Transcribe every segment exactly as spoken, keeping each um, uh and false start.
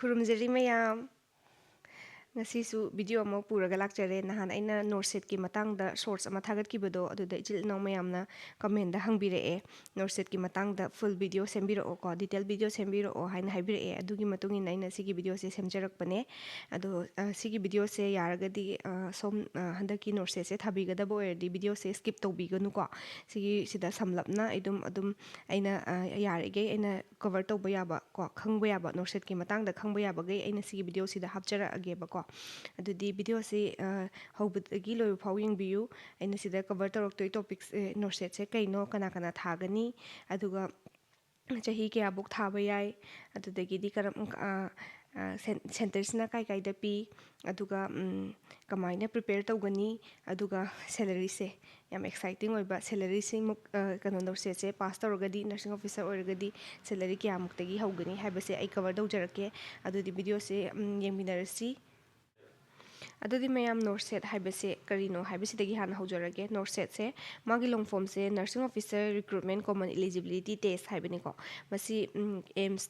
ꯈꯨꯔꯨꯝꯖꯔꯤ ꯃꯌꯥꯝ꯫ ꯉꯁꯤꯁꯨ video ꯑꯃ ꯄꯨꯔꯒ ꯂꯥꯛꯆꯔꯦ꯫ ꯅꯍꯥꯟ ꯑꯩꯅ ꯅꯣꯔꯁꯦꯠꯀꯤ ꯃꯇꯥꯡꯗ shorts ꯑꯃ ꯊꯥꯒꯠꯈꯤꯕꯗꯣ, ꯑꯗꯨꯗ ꯏꯆꯤꯜ ꯏꯅꯥꯎ ꯃꯌꯥꯝꯅ commentꯗ ꯍꯪꯕꯤꯔꯛꯑꯦ, "ꯅꯣꯔꯁꯦꯠꯀꯤ ꯃꯇꯥꯡꯗ full video ꯁꯦꯝꯕꯤꯔꯛꯑꯣꯀꯣ, detail video ꯁꯦꯝꯕꯤꯔꯛꯑꯣ" ꯍꯥꯏꯅ ꯍꯥꯏꯕꯤꯔꯛꯑꯦ꯫ ꯑꯗꯨꯒꯤ ꯃꯇꯨꯡ ꯏꯟꯅ ꯑꯩꯅ ꯁꯤꯒꯤ videoꯁꯦ ꯁꯦꯝꯖꯔꯛꯄꯅꯦ꯫ ꯑꯗꯣ, ꯑ, ꯁꯤꯒꯤ videoꯁꯦ ꯌꯥꯔꯒꯗꯤ, ꯑ, ꯁꯣꯝ, ꯑ, ꯍꯟꯗꯛꯀꯤ ꯅꯣꯔꯁꯦꯠꯁꯦ ꯊꯥꯕꯤꯒꯗꯕ ꯑꯣꯏꯔꯗꯤ videoꯁꯦ skip ꯇꯧꯕꯤꯒꯅꯨꯀꯣ꯫ ꯁꯤꯒꯤꯁꯤꯗ ꯁꯝꯂꯞꯅ ꯑꯩ ꯑꯗꯨꯝ, ꯑꯗꯨꯝ ꯑꯩꯅ, ꯑ, ꯌꯥꯔꯤꯈꯩ ꯑꯩꯅ cover ꯇꯧꯕ ꯌꯥꯕ ꯀꯣ, ꯈꯪꯕ ꯌꯥꯕ, ꯅꯣꯔꯁꯦꯠꯀꯤ ꯃꯇꯥꯡꯗ ꯈꯪꯕ ꯌꯥꯕꯈꯩ ꯑꯩꯅ ꯁꯤꯒꯤ videoꯁꯤꯗ ꯍꯥꯞꯆꯔꯛꯑꯒꯦꯕꯀꯣ꯫ ꯑꯗꯨꯗꯤ videoꯁꯤ, ꯑ, ꯍꯧꯕꯗꯒꯤ ꯂꯣꯏꯕ ꯐꯥꯎ ꯌꯦꯡꯕꯤꯌꯨ꯫ ꯑꯩꯅ ꯁꯤꯗ cover ꯇꯧꯔꯛꯇꯣꯏ topics, ꯑ, ꯅꯣꯔꯁꯦꯠꯁꯦ ꯀꯩꯅꯣ, ꯀꯅꯥ ꯀꯅꯥ ꯊꯥꯒꯅꯤ, ꯑꯗꯨꯒ ꯆꯍꯤ ꯀꯌꯥꯕꯨꯛ ꯊꯥꯕ ꯌꯥꯏ, ꯑꯗꯨꯗꯒꯤꯗꯤ ꯀꯔꯝ, ꯑ, ꯑ, cen-, centreꯁꯤꯅ ꯀꯥꯏ ꯀꯥꯏꯗ ꯄꯤ, ꯑꯗꯨꯒ, ꯎꯝ, ꯀꯃꯥꯏꯅ prepare ꯇꯧꯒꯅꯤ, ꯑꯗꯨꯒ salaryꯁꯦ ꯌꯥꯝ exciting ꯑꯣꯏꯕ, salaryꯁꯤꯃꯨꯛ, ꯑ, ꯀꯩꯅꯣ, ꯅꯣꯔꯁꯦꯠꯁꯦ pass ꯇꯧꯔꯒꯗꯤ, nursing officer ꯑꯣꯏꯔꯒꯗꯤ salary ꯀꯌꯥꯃꯨꯛꯇꯒꯤ ꯍꯧꯒꯅꯤ ꯍꯥꯏꯕꯁꯦ ꯑꯩ cover ꯇꯧꯖꯔꯛꯀꯦ꯫ ꯑꯗꯨꯗꯤ videoꯁꯦ, ꯎꯝ, ꯌꯦꯡꯃꯤꯟꯅꯔꯁꯤ꯫ ꯑꯗꯨꯗꯤ ꯃꯌꯥꯝ, ꯅꯣꯔꯁꯦꯠ ꯍꯥꯏꯕꯁꯦ ꯀꯔꯤꯅꯣ ꯍꯥꯏꯕꯁꯤꯗꯒꯤ ꯍꯥꯟꯅ ꯍꯧꯖꯔꯒꯦ꯫ ꯅꯣꯔꯁꯦꯠꯁꯦ ꯃꯥꯒꯤ long formꯁꯦ Nursing Officer Recruitment Common Eligibility Test ꯍꯥꯏꯕꯅꯤꯀꯣ꯫ ꯃꯁꯤ, ꯎꯝ, AIIMS,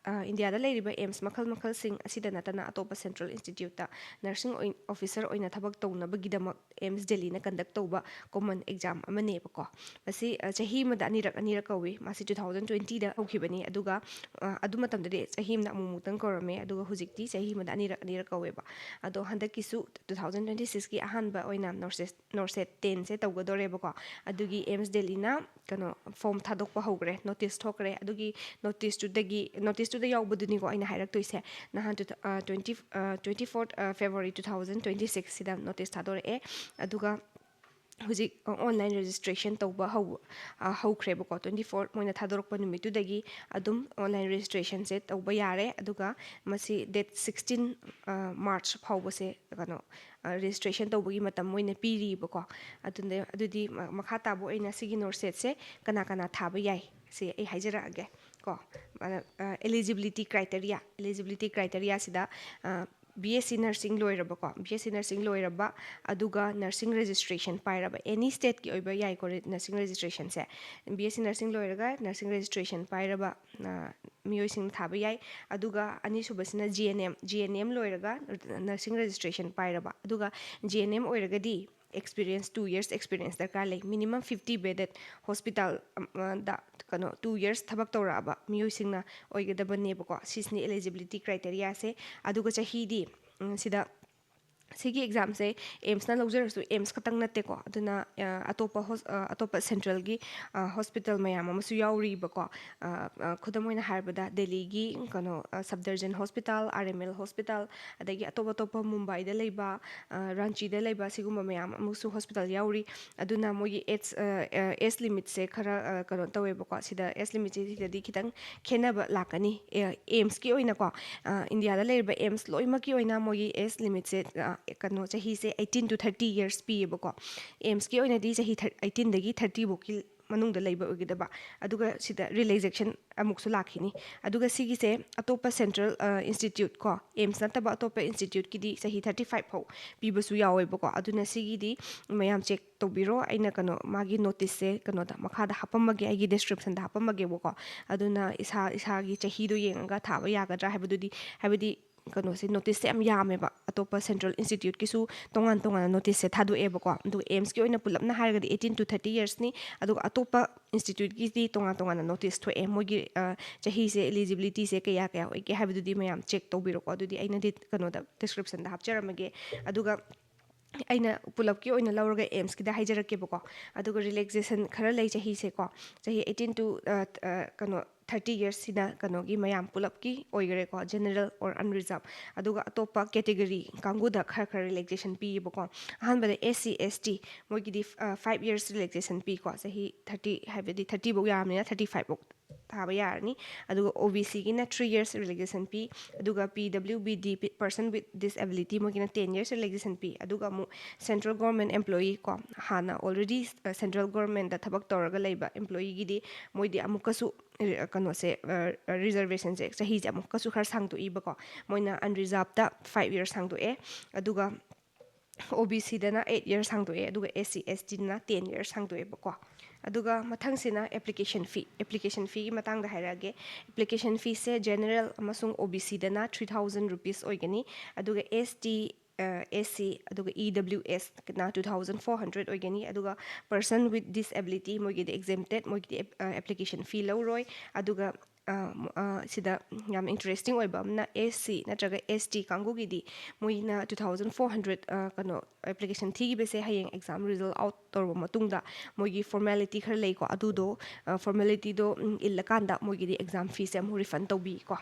ꯑ, ꯏꯟꯗꯤꯌꯥꯗ ꯂꯩꯔꯤꯕ AIIMS ꯃꯈꯜ ꯃꯈꯜꯁꯤꯡ ꯑꯁꯤꯗ ꯅꯠꯇꯅ ꯑꯇꯣꯞꯄ central instituteꯇ nursing ꯑꯣꯏ-, officer ꯑꯣꯏꯅ ꯊꯕꯛ ꯇꯧꯅꯕꯒꯤꯗꯃꯛ AIIMS ꯗꯦꯜꯂꯤꯅ conduct ꯇꯧꯕ common exam ꯑꯃꯅꯦꯕꯀꯣ꯫ ꯃꯁꯤ, ꯑ, ꯆꯍꯤ ꯑꯃꯗ ꯑꯅꯤꯔꯛ, ꯑꯅꯤꯔꯛ ꯀꯧꯏ꯫ ꯃꯥꯁꯤ two thousand twentyꯗ ꯍꯧꯈꯤꯕꯅꯤ, ꯑꯗꯨꯒ, ꯑ, ꯑꯗꯨ ꯃꯇꯝꯗꯗꯤ ꯆꯍꯤ ꯑꯃꯗ ꯑꯃꯨꯛꯃꯨꯛꯇꯪ ꯀꯧꯔꯝꯃꯦ, ꯑꯗꯨꯒ ꯍꯧꯖꯤꯛꯇꯤ ꯆꯍꯤ ꯑꯃꯗ ꯑꯅꯤꯔꯛ, ꯑꯅꯤꯔꯛ ꯀꯧꯋꯦꯕ꯫ ꯑꯗꯣ ꯍꯟꯗꯛꯀꯤꯁꯨ two thousand twenty sixꯀꯤ ꯑꯍꯥꯟꯕ ꯑꯣꯏꯅ ꯅꯣꯔꯁꯦꯠ, ꯅꯣꯔꯁꯦꯠ tenꯁꯦ ꯇꯧꯒꯗꯣꯔꯦꯕꯀꯣ꯫ ꯑꯗꯨꯒꯤ AIIMS ꯗꯦꯜꯂꯤꯅ ꯀꯩꯅꯣ, form ꯊꯥꯗꯣꯛꯄ ꯍꯧꯈ꯭ꯔꯦ, notice ꯊꯣꯛꯈ꯭ꯔꯦ꯫ ꯑꯗꯨꯒꯤ noticeꯇꯨꯗꯒꯤ, noticeꯇꯨꯗ ꯌꯥꯎꯕꯗꯨꯅꯤꯀꯣ ꯑꯩꯅ ꯍꯥꯏꯔꯛꯇꯣꯏꯁꯦ꯫ ꯅꯍꯥꯟ ꯇꯨ-, ꯑ, twenty, ꯑ, twenty fourth, ꯑ, February two thousand twenty sixꯁꯤꯗ notice ꯊꯥꯗꯣꯔꯛꯑꯦ꯫ ꯑꯗꯨꯒ ꯍꯧꯖꯤꯛ, ꯑ, online registration ꯇꯧꯕ ꯍꯧ-, ꯑ, ꯍꯧꯈ꯭ꯔꯦꯕꯀꯣ꯫ Twenty four ꯃꯣꯏꯅ ꯊꯥꯗꯣꯔꯛꯄ ꯅꯨꯃꯤꯠꯇꯨꯗꯒꯤ ꯑꯗꯨꯝ online registrationꯁꯦ ꯇꯧꯕ ꯌꯥꯔꯦ꯫ ꯑꯗꯨꯒ ꯃꯁꯤ date sixteen, ꯑ, March ꯐꯥꯎꯕꯁꯦ ꯀꯩꯅꯣ, ꯑ, registration ꯇꯧꯕꯒꯤ ꯃꯇꯝ ꯑꯣꯏꯅ ꯄꯤꯔꯤꯕꯀꯣ꯫ ꯑꯗꯨꯅ, ꯑꯗꯨꯗꯤ ꯃ-, ꯃꯈꯥ ꯇꯥꯕ ꯑꯣꯏꯅ ꯁꯤꯒꯤ ꯅꯣꯔꯁꯦꯠꯁꯦ ꯀꯅꯥ ꯀꯅꯥ ꯊꯥꯕ ꯌꯥꯏ, ꯁꯤ ꯑꯩ ꯍꯥꯏꯖꯔꯛꯑꯒꯦ ꯀꯣ꯫ ꯑ, ꯑ, eligibility criteria, eligibility criteriaꯁꯤꯗ, ꯑ, B S C nursing ꯂꯣꯏꯔꯕꯀꯣ, B S C nursing ꯂꯣꯏꯔꯕ, ꯑꯗꯨꯒ nursing registration ꯄꯥꯏꯔꯕ, any stateꯀꯤ ꯑꯣꯏꯕ ꯌꯥꯏꯀꯣ nursing registrationꯁꯦ꯫ B S C nursing ꯂꯣꯏꯔꯒ nursing registration ꯄꯥꯏꯔꯕ ꯃꯤꯑꯣꯏꯁꯤꯡꯅ ꯊꯥꯕ ꯌꯥꯏ꯫ ꯑꯗꯨꯒ ꯑꯅꯤꯁꯨꯕꯁꯤꯅ G N M, G N M ꯂꯣꯏꯔꯒ nursing registration ꯄꯥꯏꯔꯕ, ꯑꯗꯨꯒ G N M ꯑꯣꯏꯔꯒꯗꯤ experience, two years experience ꯗꯔꯀꯥꯔ ꯂꯩ꯫ Minimum fifty bedded hospital ꯗ ꯀꯩꯅꯣ two years ꯊꯕꯛ ꯇꯧꯔꯛꯑꯕ ꯃꯤꯑꯣꯏꯁꯤꯡꯅ ꯑꯣꯏꯒꯗꯕꯅꯦꯕꯀꯣ꯫ ꯁꯤꯁꯤꯅꯤ eligibility criteriaꯁꯦ꯫ ꯑꯗꯨꯒ ꯆꯍꯤꯗꯤ ꯁꯤꯗ ꯁꯤꯒꯤ examꯁꯦ AIIMSꯅ ꯂꯧꯖꯔꯁꯨ, AIIMS ꯈꯛꯇꯪ ꯅꯠꯇꯦꯀꯣ꯫ ꯑꯗꯨꯅ ꯑꯇꯣꯞꯄ ꯑꯇꯣꯞꯄ centralꯒꯤ hospital ꯃꯌꯥꯝ ꯑꯃꯁꯨ ꯌꯥꯎꯔꯤꯕꯀꯣ꯫ ꯈꯨꯗꯝ ꯑꯣꯏꯅ ꯍꯥꯏꯔꯕꯗ ꯗꯦꯜꯂꯤꯒꯤ ꯀꯩꯅꯣ Safdarjung Hospital, R M L Hospital, ꯑꯗꯒꯤ ꯑꯇꯣꯞ ꯑꯇꯣꯞꯄ ꯃꯨꯝꯕꯥꯏꯗ ꯂꯩꯕ, ꯔꯥꯟꯆꯤꯗ ꯂꯩꯕ ꯁꯤꯒꯨꯝꯕ ꯃꯌꯥꯝ ꯑꯃꯁꯨ hospital ꯌꯥꯎꯔꯤ꯫ ꯑꯗꯨꯅ ꯃꯣꯏꯒꯤ age, age limitꯁꯦ ꯈꯔ ꯀꯩꯅꯣ ꯇꯧꯋꯦꯕꯀꯣ꯫ ꯁꯤꯗ age limitꯁꯦ ꯁꯤꯗꯗꯤ ꯈꯤꯇꯪ ꯈꯦꯠꯅꯕ ꯂꯥꯛꯀꯅꯤ꯫ AIIMSꯀꯤ ꯑꯣꯏꯅꯀꯣ, ꯏꯟꯗꯤꯌꯥꯗ ꯂꯩꯔꯤꯕ AIIMS ꯂꯣꯏꯅꯃꯛꯀꯤ ꯑꯣꯏꯅ ꯃꯣꯏꯒꯤ age limitꯁꯦ ꯀꯩꯅꯣ ꯆꯍꯤꯁꯦ eighteen to thirty years ꯄꯤꯌꯦꯕꯀꯣ꯫ AIIMSꯀꯤ ꯑꯣꯏꯅꯗꯤ ꯆꯍꯤ eighteenꯗꯒꯤ thirtyꯐꯥꯎꯒꯤ ꯃꯅꯨꯡꯗ ꯂꯩꯕ ꯑꯣꯏꯒꯗꯕ꯫ ꯑꯗꯨꯒ ꯁꯤꯗ relaxation ꯑꯃꯨꯛꯁꯨ ꯂꯥꯛꯈꯤꯅꯤ꯫ ꯑꯗꯨꯒ ꯁꯤꯒꯤꯁꯦ ꯑꯇꯣꯞꯄ central institute ꯀꯣ, AIIMS ꯅꯠꯇꯕ ꯑꯇꯣꯞꯄ instituteꯀꯤꯗꯤ ꯆꯍꯤ thirty five ꯐꯥꯎ ꯄꯤꯕꯁꯨ ꯌꯥꯎꯋꯦꯕꯀꯣ꯫ ꯑꯗꯨꯅ ꯁꯤꯒꯤꯗꯤ ꯃꯌꯥꯝ check ꯇꯧꯕꯤꯔꯣ꯫ ꯑꯩꯅ ꯀꯩꯅꯣ ꯃꯥꯒꯤ noticeꯁꯦ ꯀꯩꯅꯣꯗ ꯃꯈꯥꯗ ꯍꯥꯄꯝꯃꯒꯦ, ꯑꯩꯒꯤ descriptionꯗ ꯍꯥꯄꯝꯃꯒꯦꯕꯀꯣ꯫ ꯑꯗꯨꯅ ꯏꯁꯥ ꯏꯁꯥꯒꯤ ꯆꯍꯤꯗꯣ ꯌꯦꯡꯉꯒ ꯊꯥꯕ ꯌꯥꯒꯗ꯭ꯔꯥ ꯍꯥꯏꯕꯗꯨꯗꯤ, ꯍꯥꯏꯕꯗꯤ ꯀꯩꯅꯣꯁꯦ, noticeꯁꯦ ꯌꯥꯝ ꯌꯥꯝꯃꯦꯕ꯫ ꯑꯇꯣꯞꯄ central instituteꯀꯤꯁꯨ ꯇꯣꯉꯥꯟ ꯇꯣꯉꯥꯟꯅ noticeꯁꯦ ꯊꯥꯗꯣꯛꯑꯦꯕꯀꯣ꯫ ꯑꯗꯨꯒ AIIMSꯀꯤ ꯑꯣꯏꯅ ꯄꯨꯂꯞꯅ ꯍꯥꯏꯔꯒꯗꯤ eighteen to thirty yearsꯅꯤ꯫ ꯑꯗꯨꯒ ꯑꯇꯣꯞꯄ instituteꯀꯤꯗꯤ ꯇꯣꯉꯥꯟ ꯇꯣꯉꯥꯟꯅ notice ꯊꯣꯛꯑꯦ꯫ ꯃꯣꯏꯒꯤ ꯆꯍꯤꯁꯦ, eligibilityꯁꯦ ꯀꯌꯥ ꯀꯌꯥ ꯑꯣꯏꯒꯦ ꯍꯥꯏꯕꯗꯨꯗꯤ ꯃꯌꯥꯝ check ꯇꯧꯕꯤꯔꯣꯀꯣ꯫ ꯑꯗꯨꯗꯤ ꯑꯩꯅꯗꯤ ꯀꯩꯅꯣꯗ descriptionꯗ ꯍꯥꯞꯆꯔꯝꯃꯒꯦ꯫ ꯑꯗꯨꯒ ꯑꯩꯅ ꯄꯨꯂꯞꯀꯤ ꯑꯣꯏꯅ ꯂꯧꯔꯒ AIIMSꯀꯤꯗ ꯍꯥꯏꯖꯔꯛꯀꯦꯕꯀꯣ꯫ ꯑꯗꯨꯒ relaxation ꯈꯔ ꯂꯩ ꯆꯍꯤꯁꯦꯀꯣ꯫ ꯆꯍꯤ eighteen to ꯀꯩꯅꯣ thirty yearsꯁꯤꯅ ꯀꯩꯅꯣꯒꯤ ꯃꯌꯥꯝ ꯄꯨꯂꯞꯀꯤ ꯑꯣꯏꯈꯔꯦꯀꯣ, general or unreserved꯫ ꯑꯗꯨꯒ ꯑꯇꯣꯞꯄ category ꯀꯥꯡꯕꯨꯗ ꯈꯔ ꯈꯔ relaxation ꯄꯤꯌꯦꯕꯀꯣ꯫ ꯑꯍꯥꯟꯕꯗ S C S T, ꯃꯣꯏꯒꯤꯗꯤ five years relaxation ꯄꯤꯀꯣ꯫ ꯆꯍꯤ thirty, ꯍꯥꯏꯕꯗꯤ thirtyꯐꯧ ꯌꯥꯔꯕꯅꯤꯅ thirty fiveꯐꯧ ꯊꯥꯕ ꯌꯥꯔꯅꯤ꯫ ꯑꯗꯨꯒ O B ꯁꯤꯒꯤꯅ three years relaxation ꯄꯤ꯫ ꯑꯗꯨꯒ P W B D, person with disability, ꯃꯣꯏꯒꯤꯅ ten years relaxation ꯄꯤ꯫ ꯑꯗꯨꯒ ꯑꯃꯨꯛ central government employee ꯀꯣ, ꯍꯥꯟꯅ already central governmentꯇ ꯊꯕꯛ ꯇꯧꯔꯒ ꯂꯩꯕ employeeꯒꯤꯗꯤ ꯃꯣꯏꯗꯤ ꯑꯃꯨꯛꯀꯁꯨ ꯀꯩꯅꯣꯁꯦ, ꯔꯤꯖꯔꯕꯦꯁꯟꯁꯦ ꯆꯍꯤꯁꯦ ꯑꯃꯨꯛꯀꯁꯨ ꯈꯔ ꯁꯥꯡꯗꯣꯛꯏꯕꯀꯣ꯫ ꯃꯣꯏꯅ unreservedꯇ five years ꯁꯥꯡꯗꯣꯛꯑꯦ꯫ ꯑꯗꯨꯒ ꯑꯣ ꯕꯤ ꯁꯤꯗꯅ eight years ꯁꯥꯡꯗꯣꯛꯑꯦ, ꯑꯗꯨꯒ S C S Tꯗꯅ ten years ꯁꯥꯡꯗꯣꯛꯑꯦꯕꯀꯣ꯫ ꯑꯗꯨꯒ ꯃꯊꯪꯁꯤꯅ application fee꯫ Application feeꯒꯤ ꯃꯇꯥꯡꯗ ꯍꯥꯏꯔꯛꯑꯒꯦ꯫ Application feeꯁꯦ general ꯑꯃꯁꯨꯡ ꯑꯣ ꯕꯤ ꯁꯤꯗꯅ three thousand rupees ꯑꯣꯏꯒꯅꯤ, ꯑꯗꯨꯒ S T, ꯑ, S C, ꯑꯗꯨꯒ E W Sꯅ two thousand four hundred ꯑꯣꯏꯒꯅꯤ, ꯑꯗꯨꯒ person with disability ꯃꯣꯏꯒꯤꯗꯤ exempted, ꯃꯣꯏꯒꯤꯗꯤ ꯑꯦꯞ-, ꯑ, application fee ꯂꯧꯔꯣꯏ꯫ ꯑꯗꯨꯒ ꯑ, ꯃ-, ꯑ, ꯁꯤꯗ ꯌꯥꯝ interesting ꯑꯣꯏꯕ ꯑꯃꯅ S C ꯅꯠꯇ꯭ꯔꯒ S T ꯀꯥꯡꯕꯨꯒꯤꯗꯤ ꯃꯣꯏꯅ two thousand four hundred, ꯑ, ꯀꯩꯅꯣ, application ꯊꯤꯈꯤꯕꯁꯦ ꯍꯌꯦꯡ exam result out ꯇꯧꯔꯕ ꯃꯇꯨꯡꯗ ꯃꯣꯏꯒꯤ formality ꯈꯔ ꯂꯩꯀꯣ, ꯑꯗꯨꯗꯣ, ꯑ, formalityꯗꯣ, ꯎꯝ, ꯏꯜꯂꯀꯥꯟꯗ ꯃꯣꯏꯒꯤꯗꯤ exam feeꯁꯦ ꯑꯃꯨꯛ refund ꯇꯧꯕꯤꯀꯣ꯫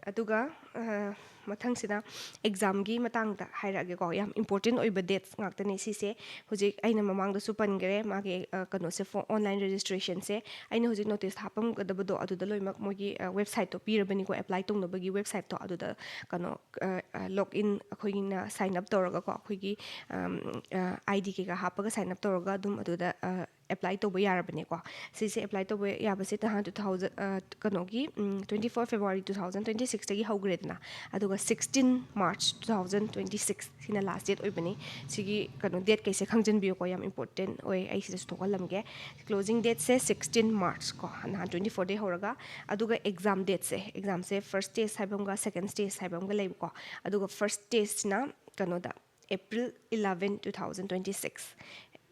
ꯑꯗꯨꯒ, ꯑ, ꯃꯊꯪꯁꯤꯅ examꯒꯤ ꯃꯇꯥꯡꯗ ꯍꯥꯏꯔꯛꯑꯒꯦꯀꯣ꯫ ꯌꯥꯝ important ꯑꯣꯏꯕ dates ꯉꯥꯛꯇꯅꯦ ꯁꯤꯁꯦ꯫ ꯍꯧꯖꯤꯛ ꯑꯩꯅ ꯃꯃꯥꯡꯗꯁꯨ ꯄꯟꯈꯔꯦ, ꯃꯥꯒꯤ, ꯑ, ꯀꯩꯅꯣꯁꯦ, ꯐꯣ-, online registrationꯁꯦ꯫ ꯑꯩꯅ ꯍꯧꯖꯤꯛ notice ꯍꯥꯞꯄꯝꯒꯗꯕꯗꯣ ꯑꯗꯨꯗ ꯂꯣꯏꯅꯃꯛ ꯃꯣꯏꯒꯤ, ꯑ, websiteꯇꯣ ꯄꯤꯔꯕꯅꯤꯀꯣ, apply ꯇꯧꯅꯕꯒꯤ websiteꯇꯣ꯫ ꯑꯗꯨꯗ ꯀꯩꯅꯣ, ꯑ, ꯑ, log in, ꯑꯩꯈꯣꯏꯒꯤꯅ sign up ꯇꯧꯔꯒꯀꯣ, ꯑꯩꯈꯣꯏꯒꯤ, ꯑꯝ, ꯑ, I D ꯀꯩꯀꯥ ꯍꯥꯞꯄꯒ sign up ꯇꯧꯔꯒ ꯑꯗꯨꯝ ꯑꯗꯨꯗ, ꯑ, apply ꯇꯧꯕ ꯌꯥꯔꯕꯅꯦꯀꯣ꯫ ꯁꯤꯁꯦ apply ꯇꯧꯕ ꯌꯥꯕꯁꯦ ꯅꯍꯥꯟ two thousand, ꯑ, ꯀꯩꯅꯣꯒꯤ, ꯎꯝ, twenty four February two thousand twenty sixꯇꯒꯤ ꯍꯧꯈ꯭ꯔꯦꯗꯅ, ꯑꯗꯨꯒ sixteen March two thousand twenty six ꯁꯤꯅ last date ꯑꯣꯏꯕꯅꯤ꯫ ꯁꯤꯒꯤ ꯀꯩꯅꯣ date ꯀꯩꯁꯦ ꯈꯪꯖꯤꯟꯕꯤꯌꯨꯀꯣ, ꯌꯥꯝ important ꯑꯣꯏ꯫ ꯑꯩ ꯁꯤꯗꯁꯨ ꯊꯣꯛꯍꯜꯂꯝꯒꯦ꯫ Closing dateꯁꯦ sixteen March ꯀꯣ, ꯅꯍꯥꯟ twenty fourꯗꯒꯤ ꯍꯧꯔꯒ꯫ ꯑꯗꯨꯒ exam dateꯁꯦ, examꯁꯦ first stage ꯍꯥꯏꯕ ꯑꯃꯒ second stage ꯍꯥꯏꯕ ꯑꯃꯒ ꯂꯩꯕꯀꯣ꯫ ꯑꯗꯨꯒ first stageꯁꯤꯅ ꯀꯩꯅꯣꯗ, April eleven two thousand twenty six,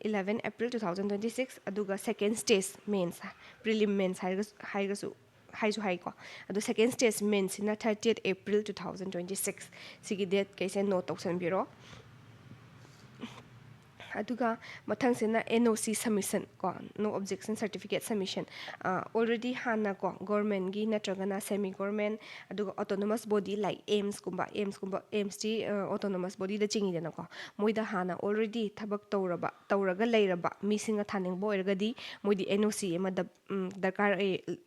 eleven April two thousand twenty six, ꯑꯗꯨꯒ second stage mains, prelim mains ꯍꯥꯏꯔꯒꯁꯨ, ꯍꯥꯏꯔꯒꯁꯨ, ꯍꯥꯏꯁꯨ ꯍꯥꯏꯀꯣ꯫ ꯑꯗꯣ second stage mainꯁꯤꯅ thirtieth April two thousand twenty six꯫ ꯁꯤꯒꯤ date ꯀꯩꯁꯦ note ꯇꯧꯁꯟꯕꯤꯔꯣ꯫ ꯑꯗꯨꯒ ꯃꯊꯪꯁꯤꯅ N O C submission ꯀꯣ, no objection certificate submission꯫ Already ꯍꯥꯟꯅ ꯀꯣ, governmentꯀꯤ ꯅꯠꯇ꯭ꯔꯒꯅ semi government, ꯑꯗꯨꯒ autonomous body like AIIMSꯀꯨꯝꯕ, AIIMSꯀꯨꯝꯕ, AIIMSꯇꯤ autonomous bodyꯗ ꯆꯤꯡꯉꯤꯗꯅꯀꯣ, ꯃꯣꯏꯗ ꯍꯥꯟꯅ already ꯊꯕꯛ ꯇꯧꯔꯕ, ꯇꯧꯔꯒ ꯂꯩꯔꯕ ꯃꯤꯁꯤꯡꯅ ꯊꯥꯅꯤꯡꯕ ꯑꯣꯏꯔꯒꯗꯤ ꯃꯣꯏꯗꯤ N O C ꯑꯃ ꯗꯔꯀꯥꯔ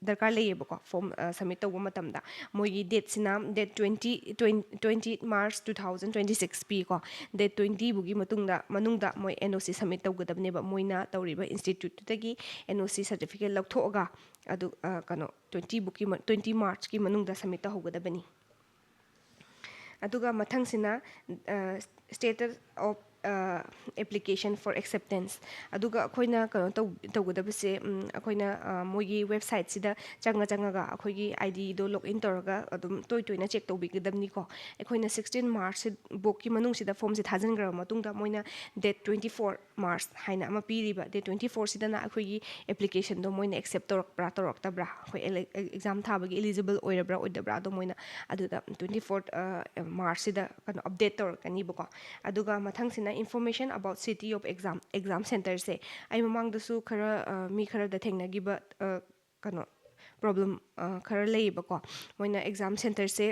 ꯗꯔꯀꯥꯔ ꯂꯩꯌꯦꯕꯀꯣ, form submit ꯇꯧꯕ ꯃꯇꯝꯗ꯫ ꯃꯣꯏꯒꯤ dateꯁꯤꯅ date twenty, twenty March two thousand twenty six ꯄꯤꯀꯣ꯫ Date twenty ꯐꯥꯎꯒꯤ ꯃꯇꯨꯡꯗ, ꯃꯅꯨꯡꯗ ꯃꯣꯏ N O C submit ꯇꯧꯒꯗꯕꯅꯦꯕ, ꯃꯣꯏꯅ ꯇꯧꯔꯤꯕ instituteꯇꯨꯗꯒꯤ N O C certificate ꯂꯧꯊꯣꯛꯑꯒ꯫ ꯑꯗꯨ ꯀꯩꯅꯣ, twenty ꯐꯥꯎꯒꯤ, twenty Marchꯀꯤ ꯃꯅꯨꯡꯗ submit ꯇꯧꯍꯧꯒꯗꯕꯅꯤ꯫ ꯑꯗꯨꯒ ꯃꯊꯪꯁꯤꯅ status of application for acceptance꯫ ꯑꯗꯨꯒ ꯑꯩꯈꯣꯏꯅ ꯀꯩꯅꯣ ꯇꯧꯒꯗꯕꯁꯦ, ꯑꯩꯈꯣꯏꯅ ꯃꯣꯏꯒꯤ websiteꯁꯤꯗ ꯆꯪꯉ ꯆꯪꯉꯒ ꯑꯩꯈꯣꯏꯒꯤ IDꯗꯣ log in ꯇꯧꯔꯒ ꯑꯗꯨꯝ ꯇꯣꯏ ꯇꯣꯏꯅ check ꯇꯧꯕꯤꯒꯗꯕꯅꯤꯀꯣ꯫ ꯑꯩꯈꯣꯏꯅ sixteen March ꯐꯥꯎꯒꯤ ꯃꯅꯨꯡꯁꯤꯗ formꯁꯦ ꯊꯥꯖꯤꯟꯈ꯭ꯔꯕ ꯃꯇꯨꯡꯗ, ꯃꯣꯏꯅ date twenty four March ꯍꯥꯏꯅ ꯑꯃ ꯄꯤꯔꯤꯕ, date twenty fourꯁꯤꯗꯅ ꯑꯩꯈꯣꯏꯒꯤ applicationꯗꯣ ꯃꯣꯏꯅ accept ꯇꯧꯔꯛꯄ꯭ꯔꯥ ꯇꯧꯔꯛꯇꯕ꯭ꯔꯥ, ꯑꯩꯈꯣꯏ exam ꯊꯥꯕꯒꯤ eligible ꯑꯣꯏꯔꯕ꯭ꯔꯥ ꯑꯣꯏꯗꯕ꯭ꯔꯥ, ꯑꯗꯣ ꯃꯣꯏꯅ ꯑꯗꯨꯗ twenty four Marchꯁꯤꯗ ꯀꯩꯅꯣ, update ꯇꯧꯔꯛꯀꯅꯤꯕꯀꯣ꯫ ꯑꯗꯨꯒ ꯃꯊꯪꯁꯤꯅ information about city of exam, exam centreꯁꯦ꯫ ꯑꯩ ꯃꯃꯥꯡꯗꯁꯨ ꯈꯔ ꯃꯤ ꯈꯔꯗ ꯊꯦꯡꯅꯈꯤꯕ ꯀꯩꯅꯣ, problem ꯈꯔ ꯂꯩꯌꯦꯕꯀꯣ꯫ ꯃꯣꯏꯅ exam centreꯁꯦ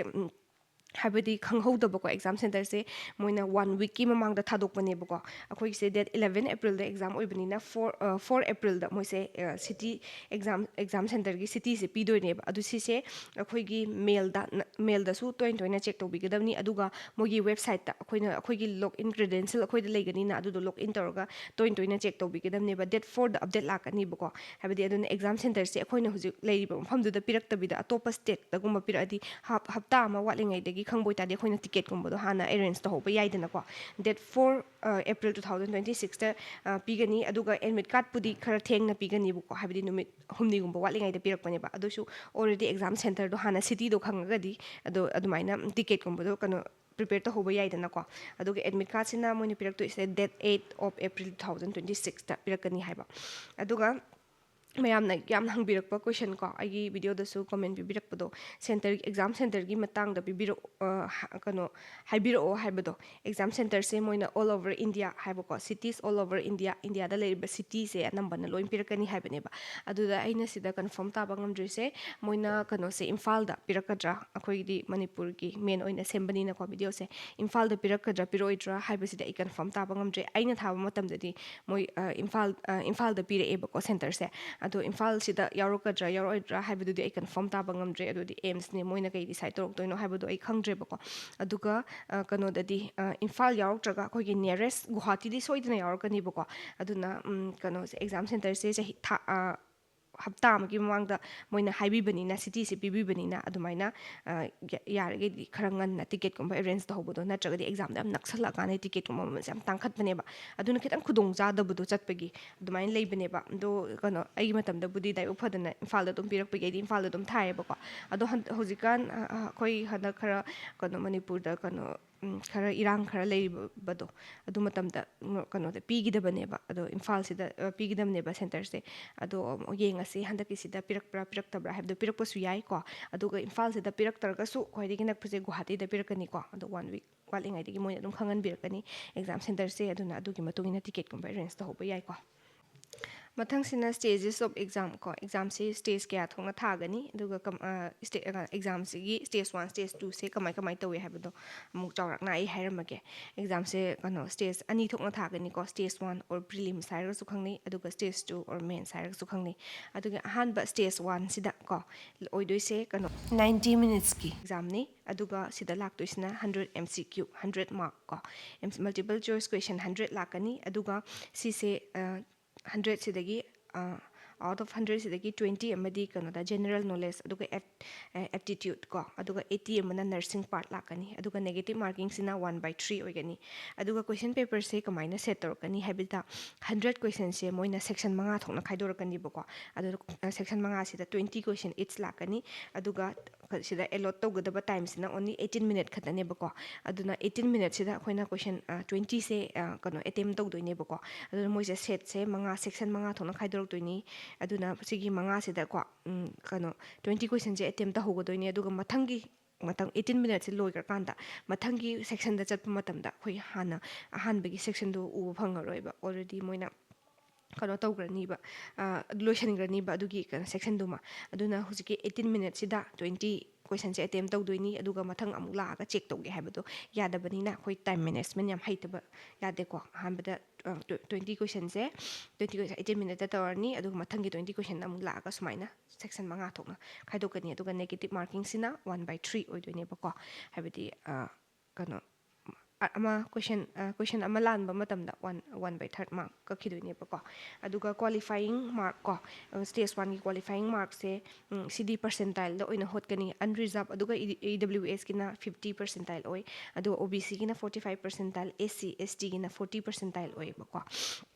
ꯍꯥꯏꯕꯗꯤ ꯈꯪꯍꯧꯗꯕꯀꯣ, exam centreꯁꯦ ꯃꯣꯏꯅ one weekꯀꯤ ꯃꯃꯥꯡꯗ ꯊꯥꯗꯣꯛꯄꯅꯦꯕꯀꯣ꯫ ꯑꯩꯈꯣꯏꯒꯤꯁꯦ date eleven Aprilꯗ exam ꯑꯣꯏꯕꯅꯤꯅ, four, four Aprilꯗ ꯃꯣꯏꯁꯦ city exam, exam centreꯒꯤ cityꯁꯦ ꯄꯤꯗꯣꯏꯅꯦꯕ꯫ ꯑꯗꯨ ꯁꯤꯁꯦ ꯑꯩꯈꯣꯏꯒꯤ mailꯗ, mailꯗꯁꯨ ꯇꯣꯏꯅ ꯇꯣꯏꯅ check ꯇꯧꯕꯤꯒꯗꯕꯅꯤ꯫ ꯑꯗꯨꯒ ꯃꯣꯏꯒꯤ websiteꯇ ꯑꯩꯈꯣꯏꯅ, ꯑꯩꯈꯣꯏꯒꯤ log in credential ꯑꯩꯈꯣꯏꯗ ꯂꯩꯒꯅꯤꯅ, ꯑꯗꯨꯗꯣ log in ꯇꯧꯔꯒ ꯇꯣꯏꯅ ꯇꯣꯏꯅ check ꯇꯧꯕꯤꯒꯗꯕꯅꯦꯕ꯫ Date fourꯗ update ꯂꯥꯛꯀꯅꯤꯕꯀꯣ꯫ ꯍꯥꯏꯕꯗꯤ ꯑꯗꯨꯅ exam centreꯁꯦ ꯑꯩꯈꯣꯏꯅ ꯍꯧꯖꯤꯛ ꯂꯩꯔꯤꯕ ꯃꯐꯝꯗꯨꯗ ꯄꯤꯔꯛꯇꯕꯤꯗ ꯑꯇꯣꯞꯄ stateꯇꯒꯨꯝꯕ ꯄꯤꯔꯛꯑꯗꯤ, ꯍꯞ-, ꯍꯞꯇꯥ ꯑꯃ ꯋꯥꯠꯂꯤꯉꯩꯗꯒꯤ ꯈꯪꯕ ꯑꯣꯏꯇꯥꯔꯗꯤ ꯑꯩꯈꯣꯏꯅ ticketꯀꯨꯝꯕꯗꯣ ꯍꯥꯟꯅ arrange ꯇꯧꯍꯧꯕ ꯌꯥꯏꯗꯅꯀꯣ꯫ Date four April two thousand twenty sixꯇ ꯄꯤꯒꯅꯤ꯫ ꯑꯗꯨꯒ admit cardꯄꯨꯗꯤ ꯈꯔ ꯊꯦꯡꯅ ꯄꯤꯒꯅꯤꯕꯀꯣ, ꯍꯥꯏꯕꯗꯤ ꯅꯨꯃꯤꯠ ꯍꯨꯝꯅꯤꯒꯨꯝꯕ ꯋꯥꯠꯂꯤꯉꯩꯗ ꯄꯤꯔꯛꯄꯅꯦꯕ꯫ ꯑꯗꯨꯁꯨ already exam centreꯗꯣ ꯍꯥꯟꯅ cityꯗꯣ ꯈꯪꯉꯒꯗꯤ ꯑꯗꯣ ꯑꯗꯨꯃꯥꯏꯅ ticketꯀꯨꯝꯕꯗꯣ ꯀꯩꯅꯣ, prepare ꯇꯧꯍꯧꯕ ꯌꯥꯏꯗꯅꯀꯣ꯫ ꯑꯗꯨꯒ admit cardꯁꯤꯅ ꯃꯣꯏꯅ ꯄꯤꯔꯛꯇꯣꯏꯁꯦ date eight of April two thousand twenty sixꯇ ꯄꯤꯔꯛꯀꯅꯤ ꯍꯥꯏꯕ꯫ ꯑꯗꯨꯒ ꯃꯌꯥꯝꯅ ꯌꯥꯝꯅ ꯍꯪꯕꯤꯔꯛꯄ ꯀꯣꯏꯁꯟ ꯀꯣ, ꯑꯩꯒꯤ ꯚꯤꯗꯤꯑꯣꯗꯁꯨ ꯀꯃꯦꯟ ꯄꯤꯕꯤꯔꯛꯄꯗꯣ, ꯁꯦꯟꯇꯔ, ꯑꯦꯛꯖꯥꯝ ꯁꯦꯟꯇꯔꯒꯤ ꯃꯇꯥꯡꯗ ꯄꯤꯕꯤꯔꯛ ꯑ, ꯍ- ꯀꯩꯅꯣ ꯍꯥꯏꯕꯤꯔꯛꯑꯣ ꯍꯥꯏꯕꯗꯣ꯫ ꯑꯦꯛꯖꯥꯝ ꯁꯦꯟꯇꯔꯁꯦ ꯃꯣꯏꯅ all over India ꯍꯥꯏꯕꯀꯣ, cities all over India, ꯏꯟꯗꯤꯌꯥꯗ ꯂꯩꯔꯤꯕ ꯁꯤꯇꯤꯁꯦ ꯑꯅꯝꯕꯅ ꯂꯣꯏ ꯄꯤꯔꯛꯀꯅꯤ ꯍꯥꯏꯕꯅꯦꯕ꯫ ꯑꯗꯨꯗ ꯑꯩꯅ ꯁꯤꯗ ꯀꯟꯐꯥꯔꯝ ꯇꯥꯕ ꯉꯝꯗ꯭ꯔꯤꯁꯦ, ꯃꯣꯏꯅ ꯀꯩꯅꯣꯁꯦ ꯏꯝꯐꯥꯜꯗ ꯄꯤꯔꯛꯀꯗ꯭ꯔꯥ, ꯑꯩꯈꯣꯏꯒꯤꯗꯤ ꯃꯅꯤꯄꯨꯔꯒꯤ ꯃꯦꯟ ꯑꯣꯏꯅ ꯁꯦꯝꯕꯅꯤꯅꯀꯣ ꯚꯤꯗꯤꯑꯣꯁꯦ, ꯏꯝꯐꯥꯜꯗ ꯄꯤꯔꯛꯀꯗ꯭ꯔꯥ ꯄꯤꯔꯛꯑꯣꯏꯗ꯭ꯔꯥ ꯍꯥꯏꯕꯁꯤꯗꯤ ꯑꯩ ꯀꯟꯐꯥꯔꯝ ꯇꯥꯕ ꯉꯝꯗ꯭ꯔꯦ꯫ ꯑꯩꯅ ꯊꯥꯕ ꯃꯇꯝꯗꯗꯤ ꯃꯣꯏ ꯑ, ꯏꯝꯐꯥꯜ ꯑ, ꯏꯝꯐꯥꯜꯗ ꯄꯤꯔꯛꯑꯦꯕꯀꯣ ꯁꯦꯟꯇꯔꯁꯦ꯫ ꯑꯗꯣ ꯏꯝꯐꯥꯜꯁꯤꯗ ꯌꯥꯎꯔꯛꯀꯗ꯭ꯔꯥ ꯌꯥꯎꯔꯛꯑꯣꯏꯗ꯭ꯔꯥ ꯍꯥꯏꯕꯗꯨꯗꯤ ꯑꯩ ꯀꯟꯐꯥꯔꯝ ꯇꯥꯕ ꯉꯝꯗ꯭ꯔꯦ꯫ ꯑꯗꯨꯗꯤ ꯑꯦꯝꯁꯅꯦ, ꯃꯣꯏꯅ ꯀꯩ ꯗꯤꯁꯥꯏꯠ ꯇꯧꯔꯛꯇꯣꯏꯅꯣ ꯍꯥꯏꯕꯗꯣ ꯑꯩ ꯈꯪꯗ꯭ꯔꯦꯕꯀꯣ꯫ ꯑꯗꯨꯒ ꯑ, ꯀꯩꯅꯣꯗꯗꯤ ꯑ, ꯏꯝꯐꯥꯜ ꯌꯥꯎꯔꯛꯇ꯭ꯔꯒ ꯑꯩꯈꯣꯏꯒꯤ ꯅꯤꯌꯔꯦꯁ ꯒꯨꯍꯥꯇꯤꯗꯤ ꯁꯣꯏꯗꯅ ꯌꯥꯎꯔꯛꯀꯅꯤꯕꯀꯣ꯫ ꯑꯗꯨꯅ ꯎꯝ, ꯀꯩꯅꯣꯁꯦ, ꯑꯦꯛꯖꯥꯝ ꯁꯦꯟꯇꯔꯁꯦ ꯆꯍꯤ ꯊꯥ ꯑ, ꯍꯞꯇꯥ ꯑꯃꯒꯤ ꯃꯃꯥꯡꯗ ꯃꯣꯏꯅ ꯍꯥꯏꯕꯤꯕꯅꯤꯅ, ꯁꯤꯇꯤꯁꯦ ꯄꯤꯕꯤꯕꯅꯤꯅ, ꯑꯗꯨꯃꯥꯏꯅ ꯑ, ꯌꯥ- ꯌꯥꯔꯒꯗꯤ ꯈꯔ ꯉꯟꯅ ꯇꯤꯀꯦꯠꯀꯨꯝꯕ ꯑꯦꯔꯦꯟꯖ ꯇꯧꯍꯧꯕꯗꯣ, ꯅꯠꯇ꯭ꯔꯒꯗꯤ ꯑꯦꯛꯖꯥꯝꯗꯣ ꯌꯥꯝ ꯅꯛꯁꯜꯂꯛꯑꯀꯥꯟꯗ ꯇꯤꯀꯦꯠꯀꯨꯝꯕ ꯃꯃꯜꯁꯦ ꯌꯥꯝ ꯇꯥꯡꯈꯠꯄꯅꯦꯕ꯫ ꯑꯗꯨꯅ ꯈꯤꯇꯪ ꯈꯨꯗꯣꯡ ꯆꯥꯗꯕꯗꯣ ꯆꯠꯄꯒꯤ ꯑꯗꯨꯃꯥꯏꯅ ꯂꯩꯕꯅꯦꯕ꯫ ꯑꯗꯣ ꯀꯩꯅꯣ, ꯑꯩꯒꯤ ꯃꯇꯝꯗꯕꯨꯗꯤ ꯂꯥꯏꯕꯛ ꯐꯗꯅ ꯏꯝꯐꯥꯜꯗ ꯑꯗꯨꯝ ꯄꯤꯔꯛꯄꯒꯤ ꯑꯩꯗꯤ ꯏꯝꯐꯥꯜꯗ ꯑꯗꯨꯝ ꯊꯥꯏꯌꯦꯕꯀꯣ꯫ ꯑꯗꯣ ꯍꯟ- ꯍꯧꯖꯤꯛꯀꯥꯟ ꯑ, ꯑ, ꯑꯩꯈꯣꯏ ꯍꯟꯗꯛ ꯈꯔ ꯀꯩꯅꯣ, ꯃꯅꯤꯄꯨꯔꯗ ꯀꯩꯅꯣ ꯎꯝ, ꯈꯔ ꯏꯔꯥꯡ ꯈꯔ ꯂꯩꯔꯤꯕꯗꯣ, ꯑꯗꯨ ꯃꯇꯝꯗ ꯎꯝ, ꯀꯩꯅꯣꯗ ꯄꯤꯈꯤꯗꯕꯅꯦꯕ꯫ ꯑꯗꯣ ꯏꯝꯐꯥꯜꯁꯤꯗ ꯑ, ꯄꯤꯈꯤꯗꯕꯅꯦꯕ ꯁꯦꯟꯇꯔꯁꯦ꯫ ꯑꯗꯣ ꯑꯃꯨꯛ ꯌꯦꯡꯉꯁꯤ ꯍꯟꯗꯛꯀꯤꯁꯤꯗ ꯄꯤꯔꯛꯄ꯭ꯔꯥ ꯄꯤꯔꯛꯇꯕ꯭ꯔꯥ ꯍꯥꯏꯕꯗꯣ꯫ ꯄꯤꯔꯛꯄꯁꯨ ꯌꯥꯏꯀꯣ꯫ ꯑꯗꯨꯒ ꯏꯝꯐꯥꯜꯁꯤꯗ ꯄꯤꯔꯛꯇ꯭ꯔꯒꯁꯨ ꯈ꯭ꯋꯥꯏꯗꯒꯤ ꯅꯛꯄꯁꯦ ꯒꯨꯍꯥꯇꯤꯗ ꯄꯤꯔꯛꯀꯅꯤꯀꯣ꯫ ꯑꯗꯣ ꯋꯥꯟ ꯋꯤꯛ ꯋꯥꯠꯂꯤꯉꯩꯗꯒꯤ ꯃꯣꯏꯅ ꯑꯗꯨꯝ ꯈꯪꯍꯟꯕꯤꯔꯛꯀꯅꯤ ꯑꯦꯛꯖꯥꯝ ꯁꯦꯟꯇꯔꯁꯦ꯫ ꯑꯗꯨꯅ ꯑꯗꯨꯒꯤ ꯃꯇꯨꯡ ꯏꯟꯅ ꯇꯤꯀꯦꯠꯀꯨꯝꯕ ꯑꯦꯔꯦꯟꯖ ꯇꯧꯍꯧꯕ ꯌꯥꯏꯀꯣ꯫ ꯃꯊꯪꯁꯤꯅ stages of exam ꯀꯣ꯫ ꯑꯦꯛꯖꯥꯝꯁꯤ ꯁ꯭ꯇꯦꯖ ꯀꯌꯥ ꯊꯣꯛꯅ ꯊꯥꯒꯅꯤ, ꯑꯗꯨꯒ ꯀꯝ- ꯑ, ꯁ꯭ꯇꯦ- ꯑ, ꯑꯦꯛꯖꯥꯝꯁꯤꯒꯤ ꯁ꯭ꯇꯦꯖ ꯋꯥꯟ, ꯁ꯭ꯇꯦꯖ ꯇꯨꯁꯦ ꯀꯃꯥꯏ ꯀꯃꯥꯏ ꯇꯧꯏ ꯍꯥꯏꯕꯗꯣ ꯑꯃꯨꯛ ꯆꯥꯎꯔꯥꯛꯅ ꯑꯩ ꯍꯥꯏꯔꯝꯃꯒꯦ꯫ ꯑꯦꯛꯖꯥꯝꯁꯦ ꯀꯩꯅꯣ, ꯁ꯭ꯇꯦꯖ ꯑꯅꯤ ꯊꯣꯛꯅ ꯊꯥꯒꯅꯤꯀꯣ꯫ ꯁ꯭ꯇꯦꯖ ꯋꯥꯟ or prelims ꯍꯥꯏꯔꯒꯁꯨ ꯈꯪꯅꯩ, ꯑꯗꯨꯒ ꯁ꯭ꯇꯦꯖ ꯇꯨ or mains ꯍꯥꯏꯔꯒꯁꯨ ꯈꯪꯅꯩ꯫ ꯑꯗꯨꯒ ꯑꯍꯥꯟꯕ ꯁ꯭ꯇꯦꯖ ꯋꯥꯟꯁꯤꯗ ꯀꯣ ꯑꯣꯏꯗꯣꯏꯁꯦ ꯀꯩꯅꯣ, ꯅꯥꯏꯟꯇꯤ ꯃꯤꯅꯤꯠꯁꯀꯤ ꯑꯦꯛꯖꯥꯝꯅꯤ꯫ ꯑꯗꯨꯒ ꯁꯤꯗ ꯂꯥꯛꯇꯣꯏꯁꯤꯅ hundred M C Q, hundred mark ꯀꯣ, ꯃꯜꯇꯤꯄꯜ ꯆꯣꯏꯁ ꯀꯣꯏꯁꯟ ꯍꯟꯗ꯭ꯔꯦꯠ ꯂꯥꯛꯀꯅꯤ꯫ ꯑꯗꯨꯒ ꯁꯤꯁꯦ ꯑ, ꯍꯟꯗ꯭ꯔꯦꯠꯁꯤꯗꯒꯤ out of ꯍꯟꯗ꯭ꯔꯦꯠꯁꯤꯗꯒꯤ ꯇ꯭ꯋꯦꯟꯇꯤ ꯑꯃꯗꯤ ꯀꯩꯅꯣꯗ ꯖꯦꯅꯔꯦꯜ ꯅꯣꯂꯦꯖ, ꯑꯗꯨꯒ ꯑꯦꯞ ꯑꯦꯞꯇꯤꯇ꯭ꯌꯨꯠ ꯀꯣ, ꯑꯗꯨꯒ ꯑꯩꯠꯇꯤ ꯑꯃꯅ ꯅꯔꯁꯤꯡ ꯄꯥꯔꯠ ꯂꯥꯛꯀꯅꯤ꯫ ꯑꯗꯨꯒ ꯅꯦꯒꯦꯇꯤꯞ ꯃꯥꯔꯀꯤꯡꯁꯤꯅ ꯋꯥꯟ ꯕꯥꯏ ꯊ꯭ꯔꯤ ꯑꯣꯏꯒꯅꯤ꯫ ꯑꯗꯨꯒ ꯀꯣꯏꯁꯟ ꯄꯦꯄꯔꯁꯦ ꯀꯃꯥꯏꯅ ꯁꯦꯠ ꯇꯧꯔꯛꯀꯅꯤ ꯍꯥꯏꯕꯗ, ꯍꯟꯗ꯭ꯔꯦꯠ ꯀꯣꯏꯁꯟꯁꯦ ꯃꯣꯏꯅ ꯁꯦꯛꯁꯟ ꯃꯉꯥ ꯊꯣꯛꯅ ꯈꯥꯏꯗꯣꯔꯛꯀꯅꯤꯕꯀꯣ꯫ ꯑꯗꯨ ꯁꯦꯛꯁꯟ ꯃꯉꯥꯁꯤꯗ ꯇ꯭ꯋꯦꯟꯇꯤ ꯀꯣꯏꯁꯟ ꯏꯠꯁ ꯂꯥꯛꯀꯅꯤ꯫ ꯑꯗꯨꯒ ꯁꯤꯗ allot ꯇꯧꯒꯗꯕ ꯇꯥꯏꯝꯁꯤꯅ only eighteen minute ꯈꯛꯇꯅꯦꯕꯀꯣ꯫ ꯑꯗꯨꯅ eighteen minuteꯁꯤꯗ ꯑꯩꯈꯣꯏꯅ ꯀꯣꯏꯁꯟ ꯇ꯭ꯋꯦꯟꯇꯤꯁꯦ ꯀꯩꯅꯣ ꯑꯦꯇꯦꯝ ꯇꯧꯗꯣꯏꯅꯦꯕꯀꯣ꯫ ꯑꯗꯨꯅ ꯃꯣꯏꯁꯦ ꯁꯦꯠꯁꯦ ꯃꯉꯥ, ꯁꯦꯛꯁꯟ ꯃꯉꯥ ꯊꯣꯛꯅ ꯈꯥꯏꯗꯣꯔꯛꯇꯣꯏꯅꯤ꯫ ꯑꯗꯨꯅ ꯁꯤꯒꯤ ꯃꯉꯥꯁꯤꯗꯀꯣ ꯎꯝ, ꯀꯩꯅꯣ ꯇ꯭ꯋꯦꯟꯇꯤ ꯀꯣꯏꯁꯟꯁꯦ ꯑꯦꯇꯦꯝ ꯇꯧꯍꯧꯒꯗꯣꯏꯅꯦ꯫ ꯑꯗꯨꯒ ꯃꯊꯪꯒꯤ ꯃꯊꯪ eighteen minuteꯁꯦ ꯂꯣꯏꯈ꯭ꯔꯀꯥꯟꯗ ꯃꯊꯪꯒꯤ ꯁꯦꯛꯁꯟꯗ ꯆꯠꯄ ꯃꯇꯝꯗ ꯑꯩꯈꯣꯏ ꯍꯥꯟꯅ ꯑꯍꯥꯟꯕꯒꯤ ꯁꯦꯛꯁꯟꯗꯣ ꯎꯕ ꯐꯪꯉꯔꯣꯏꯕ꯫ Already ꯃꯣꯏꯅ ꯀꯩꯅꯣ ꯇꯧꯈ꯭ꯔꯅꯤꯕ, ꯂꯣꯏꯁꯤꯟꯈ꯭ꯔꯅꯤꯕ ꯑꯗꯨꯒꯤ ꯀꯩꯅꯣ ꯁꯦꯛꯁꯟꯗꯨꯃ꯫ ꯑꯗꯨꯅ ꯍꯧꯖꯤꯛꯀꯤ eighteen minuteꯁꯤꯗ twenty ꯀꯣꯏꯁꯟꯁꯦ ꯑꯦꯇꯦꯝ ꯇꯧꯗꯣꯏꯅꯤ꯫ ꯑꯗꯨꯒ ꯃꯊꯪ ꯑꯃꯨꯛ ꯂꯥꯛꯑꯒ ꯆꯦꯛ ꯇꯧꯒꯦ ꯍꯥꯏꯕꯗꯣ ꯌꯥꯗꯕꯅꯤꯅ ꯑꯩꯈꯣꯏ ꯇꯥꯏꯝ ꯃꯦꯅꯦꯖꯃꯦꯟ ꯌꯥꯝ ꯍꯩꯇꯕ ꯌꯥꯗꯦꯀꯣ꯫ ꯑꯍꯥꯟꯕꯗ twenty ꯀꯣꯏꯁꯟꯁꯦ, twenty ꯀꯣꯏꯁꯟ eighteen minuteꯇ ꯇꯧꯔꯅꯤ꯫ ꯑꯗꯨꯒ ꯃꯊꯪꯒꯤ twenty ꯀꯣꯏꯁꯟ ꯑꯃꯨꯛ ꯂꯥꯛꯑꯒ ꯁꯨꯃꯥꯏꯅ ꯁꯦꯛꯁꯟ ꯃꯉꯥ ꯊꯣꯛꯅ ꯈꯥꯏꯗꯣꯛꯀꯅꯤ꯫ ꯑꯗꯨꯒ negative markingꯁꯤꯅ one by three ꯑꯣꯏꯗꯣꯏꯅꯦꯕꯀꯣ꯫ ꯍꯥꯏꯕꯗꯤ ꯀꯩꯅꯣ ꯑꯃ ꯀꯣꯏꯁꯟ ꯀꯣꯏꯁꯟ ꯑꯃ ꯂꯥꯟꯕ ꯃꯇꯝꯗ one one by third mark ꯀꯛꯈꯤꯗꯣꯏꯅꯦꯕꯀꯣ꯫ ꯑꯗꯨꯒ qualifying mark ꯀꯣ, stage oneꯒꯤ qualifying markꯁꯦ ꯁꯤꯗꯤ percentileꯗ ꯑꯣꯏꯅ ꯍꯣꯠꯀꯅꯤ꯫ Unreserved ꯑꯗꯨꯒ ꯏ ꯗꯕ꯭ꯂꯤꯎ ꯑꯦꯁꯀꯤꯅ fifty percentile ꯑꯣꯏ, ꯑꯗꯨꯒ ꯑꯣ ꯕꯤ ꯁꯤꯒꯤꯅ forty five percentile, S C S ꯇꯤꯒꯤꯅ forty percentile ꯑꯣꯏꯌꯦꯕꯀꯣ꯫